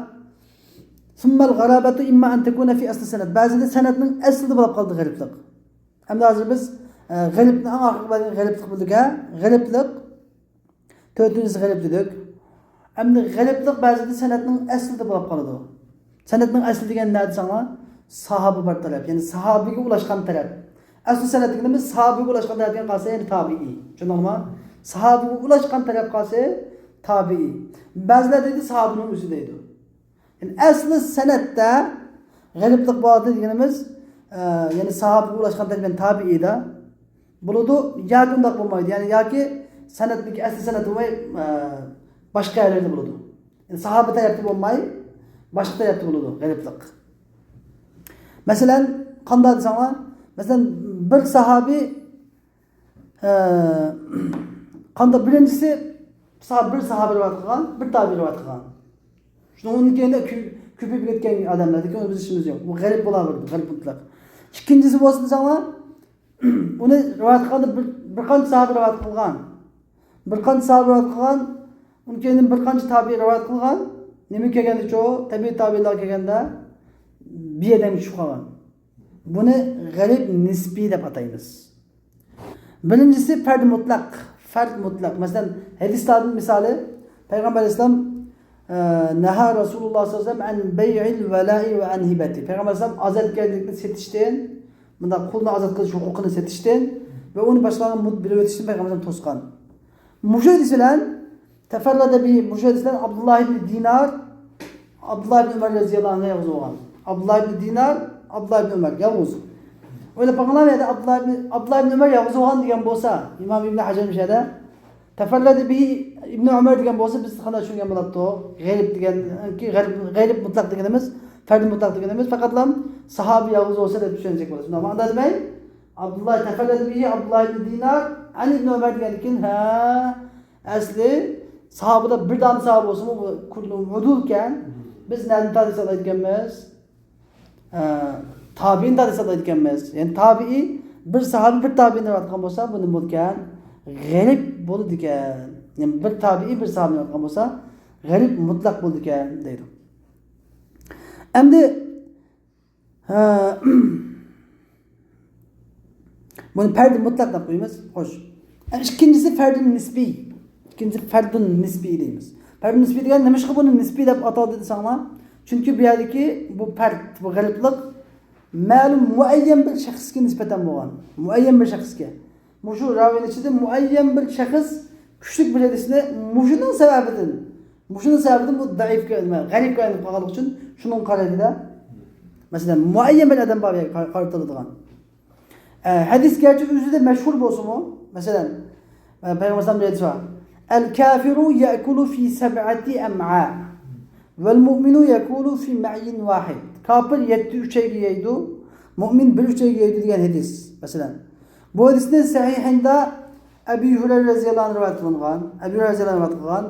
ثم الغرابة إما أن تكون في أصل السند. بەزىدە سەنەدنىڭ ئەسلىدە بولۇپ قالىدۇ غەرىبلىق. ئەمدى ھازىر بىز، غەرىبنى ئەڭ ئاخىرقى بەرگەن غەرىبلىق بىلدۇق، ھە؟ غەرىبلىق. تۆتىنچىسى غەرىب دېدۇق. ئەمدى غەرىبلىق بەزىدە سەنەدنىڭ ئەسلىدە بولۇپ قالىدۇ. سەنەدنىڭ ئەسلى دېگەن نە دېسەڭلار، ساھابە بار تەرەپ، يەنى ساھابىگە ئۇلاشقان تەرەپ. ئەسلى سەنەد دېگىنىمىز ساھابىگە ئۇلاشقان تەرەپ دېگەن قالسا، يەنى تابىئىي. چۈشەندىڭلارمۇ؟ ساھابىگە ئۇلاشقان تەرەپ قالسا، تابىئىي. بەزىلەر دەيدۇ، ساھابىنىڭ ئۆزى دەيدۇ. يەنى ئەسلى سەنەدتە غەرىبلىق بولدى دېگىنىمىز، ئە، يەنى ساھابىگە ئۇلاشقان تەرەپ، يەنى تابىئىيدا بولىدۇ، ياكى ئۇنداق بولمايدۇ. يەنى ياكى سەنەدتىكى ئەسلى سەنەد بولماي، ئە، باشقا يەرلەردە بولىدۇ. يەنى ساھابە تەرەپتە بولماي، باشقا تەرەپتە بولىدۇ غەرىبلىق. مەسىلەن، قانداق دېسەڭلار، مەسىلەن، بىر ساھابى، ئە، قانداق، بىرىنچىسى، ساھابە، بىر ساھابە رىۋايەت قىلغان، بىر تابىئىي رىۋايەت قىلغان. شۇنىڭ ئۇنىڭ كەينىدە كۆ-، كۆپىيىپ كەتكەن ئادەملەردىن كېيىن بىز ئىشىمىز يوق. بۇ غەرىب بولاۋېرىدۇ، غەرىب مۇتلەق. ئىككىنچىسى بولسا دېسەڭلار، ئۇنى رىۋايەت قىلغاندا بىر، بىر قانچە ساھابە رىۋايەت قىلغان. بىر قانچە ساھابە رىۋايەت قىلغان، ئۇنىڭ كەينىدىن بىر قانچە تابىئىي رىۋايەت قىلغان. نېمە كەلگەندىچۇ؟ تەبىئىي تابىئىيلار كەلگەندە بىر يەردىن چۈشۈپ قالغان. بۇنى غەرىب نىسپىي دەپ ئاتايمىز. بىرىنچىسى پەرد مۇتلەق. پەرد مۇتلەق. مەسىلەن، ھەدىسلەردىن مىسالى، پەيغەمبەر ئەلەيھىسسالام، ئە، نەھا رەسۇلۇللاھ سەللەللاھۇ ئەلەيھى ۋەسەللەم ئەن بەيئىل ۋەلائى ۋە ئەن ھىبەتى. پەيغەمبەر ئەلەيھىسسالام ئازادكەرلىكنى سېتىشتىن، مۇنداق قۇلنى ئازاد قىلىش ھوقۇقىنى سېتىشتىن ۋە ئۇنى باشقىلارغا مۇددىت بېرىۋېتىشتىن پەيغەمبەر ئەلەيھىسسالام توسقان. مۇشۇ ھەدىس بىلەن تەفەررەدە بىھى، مۇشۇ ھەدىس بىلەن ئابدۇللاھ ئىبنى دىنار، ئابدۇللاھ ئىبنى ئۆمەر رەزىياللاھۇ ئەنھۇ يالغۇز بولغان. ئابدۇللاھ ئىبنى دىنار، ئابدۇللاھ ئىبنى ئۆمەر يالغۇز. ئويلاپ باقىڭلار، يەنە ئابدۇللاھ ئىبنى، ئابدۇللاھ ئىبنى ئۆمەر يالغۇز بولغان دېگەن بولسا، ئىمام ئىبنى ھەجەر مۇشۇ يەردە تەفەررەدە بىھى ئىبنى ئۆمەر دېگەن بولسا، بىز قانداق چۈشەنگەن بولاتتۇق؟ غەرىب دېگەن، غەرىب، غەرىب مۇتلەق دېگىنىمىز، پەرد مۇتلەق دېگىنىمىز پەقەتلا ساھابە يالغۇز بولسا دەپ چۈشەنسەك بولىدۇ. شۇنداقمۇ؟ ئاندا دېمەي، ئابدۇللاھ، تەفەررەدە بىھى ئابدۇللاھ ئىبنى دىنار ئەن ئىبنى ئۆمەر دېگەندىن كېيىن، ھە، ئەسلى ساھابىدا بىر دانە ساھابە بولسىمۇ، بۇ كۇللۇھۇم ئۇدۇلكەن. بىز نەدىن تارتىپ ساقلايدىكەنمىز؟ ئە، تابىئىنى تارتىپ ساقلايدىكەنمىز. يەنى تابىئىي بىر ساھابە بىر تابىئىنى رىۋايەت قىلغان بولسا، بۇ نېمە بولىدىكەن؟ غەرىب بولىدىكەن. يەنى بىر تابىئىي بىر ساھابىنى رىۋايەت قىلغان بولسا، غەرىب مۇتلەق بولىدىكەن دەيدۇ. ئەمدى ھە. بۇنى پەردى مۇتلەق دەپ قويىمىز. خوش. ئە، ئىككىنچىسى پەردى نىسبىي. ئىككىنچىسى پەردى نىسبىي دەيمىز. پەردى نىسبىي دېگەن نېمىشقا بۇنى نىسبىي دەپ ئاتالدى دېسەڭلار؟ چۈنكى بۇ يەردىكى بۇ پەرد، بۇ غەرىبلىق مەلۇم مۇئەييەن بىر شەخسكە نىسبەتەن بولغان. مۇئەييەن بىر شەخسكە. مۇشۇ راۋىنىڭ ئىچىدە مۇئەييەن بىر شەخس كۈچلۈك بىر ھەدىسنى مۇشۇنىڭ سەۋەبىدىن، مۇشۇنىڭ سەۋەبىدىن بۇ زەئىپكە، نېمە، غەرىبكە ئايلىنىپ قالغانلىقى ئۈچۈن شۇنىڭغا قارايدۇ-دە. مەسىلەن، مۇئەييەن بىر ئادەم بار بۇ يەرگە قار-، قارىتىلىدىغان. ئە، ھەدىس گەرچە ئۆزىدە مەشھۇر بولسىمۇ، مەسىلەن، ئە، پەيغەمبەر ئەلەيھىسسالام بىر ھەدىسى بار. «ئەل كافىرۇ يەئكۇلۇ فى سەبئەتى ئەمئا، ۋەل مۇئمىنۇ يەئكۇلۇ فى مەئيىن ۋاھىد.» كاپىر يەتتە ئۈچەيگە يەيدۇ، مۇئمىن بىر ئۈچەيگە يەيدۇ دېگەن ھەدىس، مەسىلەن. بۇ ھەدىسنى سەھىھەيندە ئەبى ھۇرەيرە رەزىياللاھۇ ئەنھۇ رىۋايەت قىلغان، ئەبى ھۇرەيرە رەزىياللاھۇ ئەنھۇ رىۋايەت قىلغان،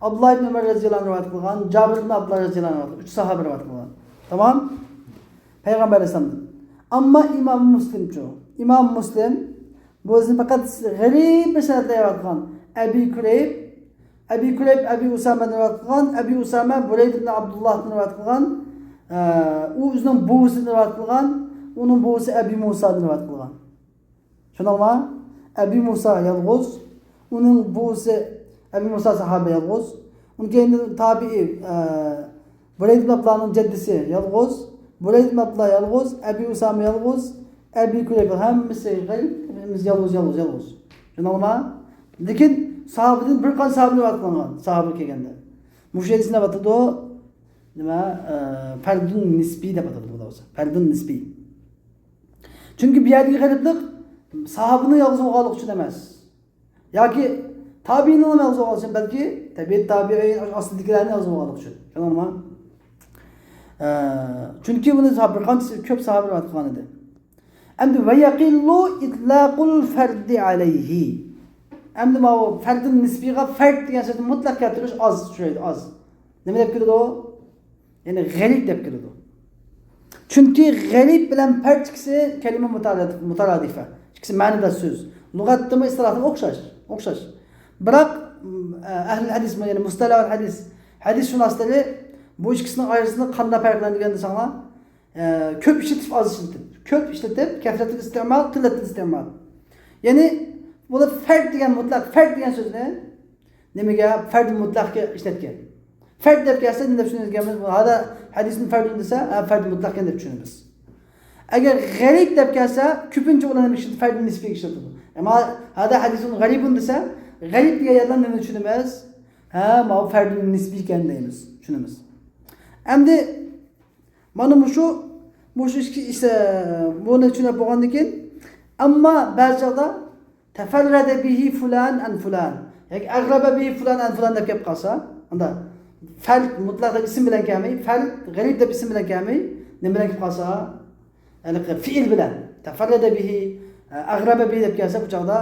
ئابدۇللاھ ئىبنى ئۆمەر رەزىياللاھۇ ئەنھۇ رىۋايەت قىلغان، جابىر ئىبنى ئابدۇللاھ رەزىياللاھۇ ئەنھۇ رىۋايەت قىلغان. ئۈچ ساھابە رىۋايەت قىلغان. تامام. پەيغەمبەر ئەلەيھىسسالامدىن. ئەمما ئىمام مۇسلىمچۇ؟ ئىمام مۇسلىم بۇ ھەدىسنى پەقەت غەرىب بىر سەنەدتە رىۋايەت قىلغان. ئەبى كۇرەيب، ئەبى كۇرەيب ئەبى ئۇسامەدىن رىۋايەت قىلغان، ئەبى ئۇسامە بۇرەيدە ئىبنى ئابدۇللاھتىن رىۋايەت قىلغان. ئە، ئۇ ئۆزىنىڭ بوۋىسىدىن رىۋايەت قىلغان، ئۇنىڭ بوۋىسى ئەبى مۇسادىن رىۋايەت قىلغان. شۇنىڭغا ئەبى مۇسا يالغۇز، ئۇنىڭ بوۋىسى، ئەبى مۇسا ساھابە يالغۇز، ئۇنىڭ كەينىدىن تابىئىي، ئە، بۇرەيدە ئىبن ئابدۇللانىڭ جەددىسى يالغۇز، بۇرەيدە ئىبن ئابدۇللا يالغۇز، ئەبى ئۇسامە يالغۇز، ئەبى كۇرەيب، ھەممىسى غەرىب، ھەممىسى يالغۇز، يالغۇز، يالغۇز. شۇنىڭغا، لېكىن ساھابىدىن بىر قانچە ساھابە رىۋايەت قىلىنغان، ساھابە كەلگەندە. مۇشۇ ھەدىسنى دەۋاتىدۇ، نېمە، ئە، پەردۇن نىسبىي دەپ ئاتىدۇ بۇنى بولسا. پەردۇن نىسبىي. چۈنكى بۇ يەردىكى غەرىبلىق ساھابىنىڭ يالغۇز بولغانلىقى ئۈچۈن ئەمەس. ياكى تابىئىنىڭ يالغۇز بولغانلىقى ئۈچۈن، بەلكى تەبىئەت تابىئىن ئاستىدىكىلەرنىڭ يالغۇز بولغانلىقى ئۈچۈن. شۇنىڭمۇ؟ ئە، چۈنكى بۇنى ساھابە، بىر قانچە كۆپ ساھابە رىۋايەت قىلغان ئىدى. ئەمدى ۋە يەقىللۇ ئىتلاقۇل فەردى ئەلەيھى. ئەمدى ماۋۇ فەردۇن نىسبىيغا فەرد دېگەن سۆزنى مۇتلەق كەلتۈرۈش ئاز ئۇچرايدۇ، ئاز. نېمە دەپ كېلىدۇ؟ يەنى غەرىب دەپ كېلىدۇ. چۈنكى غەرىب بىلەن پەرد ئىككىسى كەلىمە مۇتارا-، مۇتارادىفە. ئىككىسى مەنىداش سۆز. لۇغەتتىمۇ، ئىستىلاھتىمۇ ئوخشاش، ئوخشاش. بىراق، ئەھلى ھەدىس، يەنى مۇستەلەھۇل ھەدىس، ھەدىسشۇناسلىرى بۇ ئىككىسىنىڭ ئارىسىدا قانداق پەرقلەندۈرگەن دېسەڭلار، ئە، كۆپ ئىشلىتىپ، ئاز ئىشلىتىپ. كۆپ ئىشلىتىپ، كەسرەتۇل ئىستىمال، قىللەتۇل ئىستىمال. يەنى بۇلار فەرد دېگەن، مۇتلەق فەرد دېگەن سۆزنى نېمىگە؟ فەرد مۇتلەققا ئىشلەتكەن. فەرد دەپ كەلسە نېمە دەپ چۈشىنىمىز؟ ھادا ھەدىسنى فەردۇن دېسە، ھە، فەرد مۇتلەقكەن دەپ چۈشىنىمىز. ئەگەر غەرىب دەپ كەلسە، كۆپىنچە ئۇلار نېمە ئىشلىتىدۇ؟ فەرد نىسبىگە ئىشلىتىدۇ. ئەمما ھادا ھەدىسۇن غەرىبۇن دېسە، غەرىب دېگەن يەردىن نېمىنى چۈشىنىمىز؟ ھە، ماۋۇ فەردۇن نىسبىيكەن دەيمىز، چۈشىنىمىز. ئەمدى مانا مۇشۇ، مۇشۇ ئىككى ئىسە، بۇنى چۈشىنىپ بولغاندىن كېيىن، ئەمما بەزى چاغدا تەفەررەدە بىھى فۇلان ئەن فۇلان ياكى ئەغرەبە بىھى فۇلان ئەن فۇلان دەپ كەپ قالسا، ئاندا فەرد مۇتلەق دەپ ئىسىم بىلەن كەلمەي، فەرد غەرىب دەپ ئىسىم بىلەن كەلمەي، نېمە بىلەن كەپ قالسا؟ ھېلىقى فېئىل بىلەن. تەفەررەدە بىھى، ئەغرەبە بىھى دەپ كەلسە، بۇ چاغدا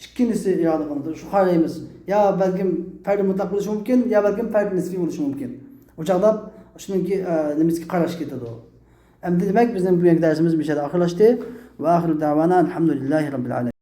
ئىككىنچىسى ئىرادە قىلىنىدۇ. شۇ قارايمىز. يا بەلكىم فەردى مۇتلەق بولۇشى مۇمكىن، يا بەلكىم فەردى نىسبىي بولۇشى مۇمكىن. ئۇ چاغدا شۇنىڭكى، ئە، نېمىسىگە قاراش كېتىدۇ. ئەمدى دېمەك، بىزنىڭ بۈگۈنكى دەرسىمىز مۇشۇ يەردە ئاخىرلاشتى. ۋە ئاخىرۇ دەۋانا ئەلھەمدۇلىللاھى رەببىل ئالەمىن.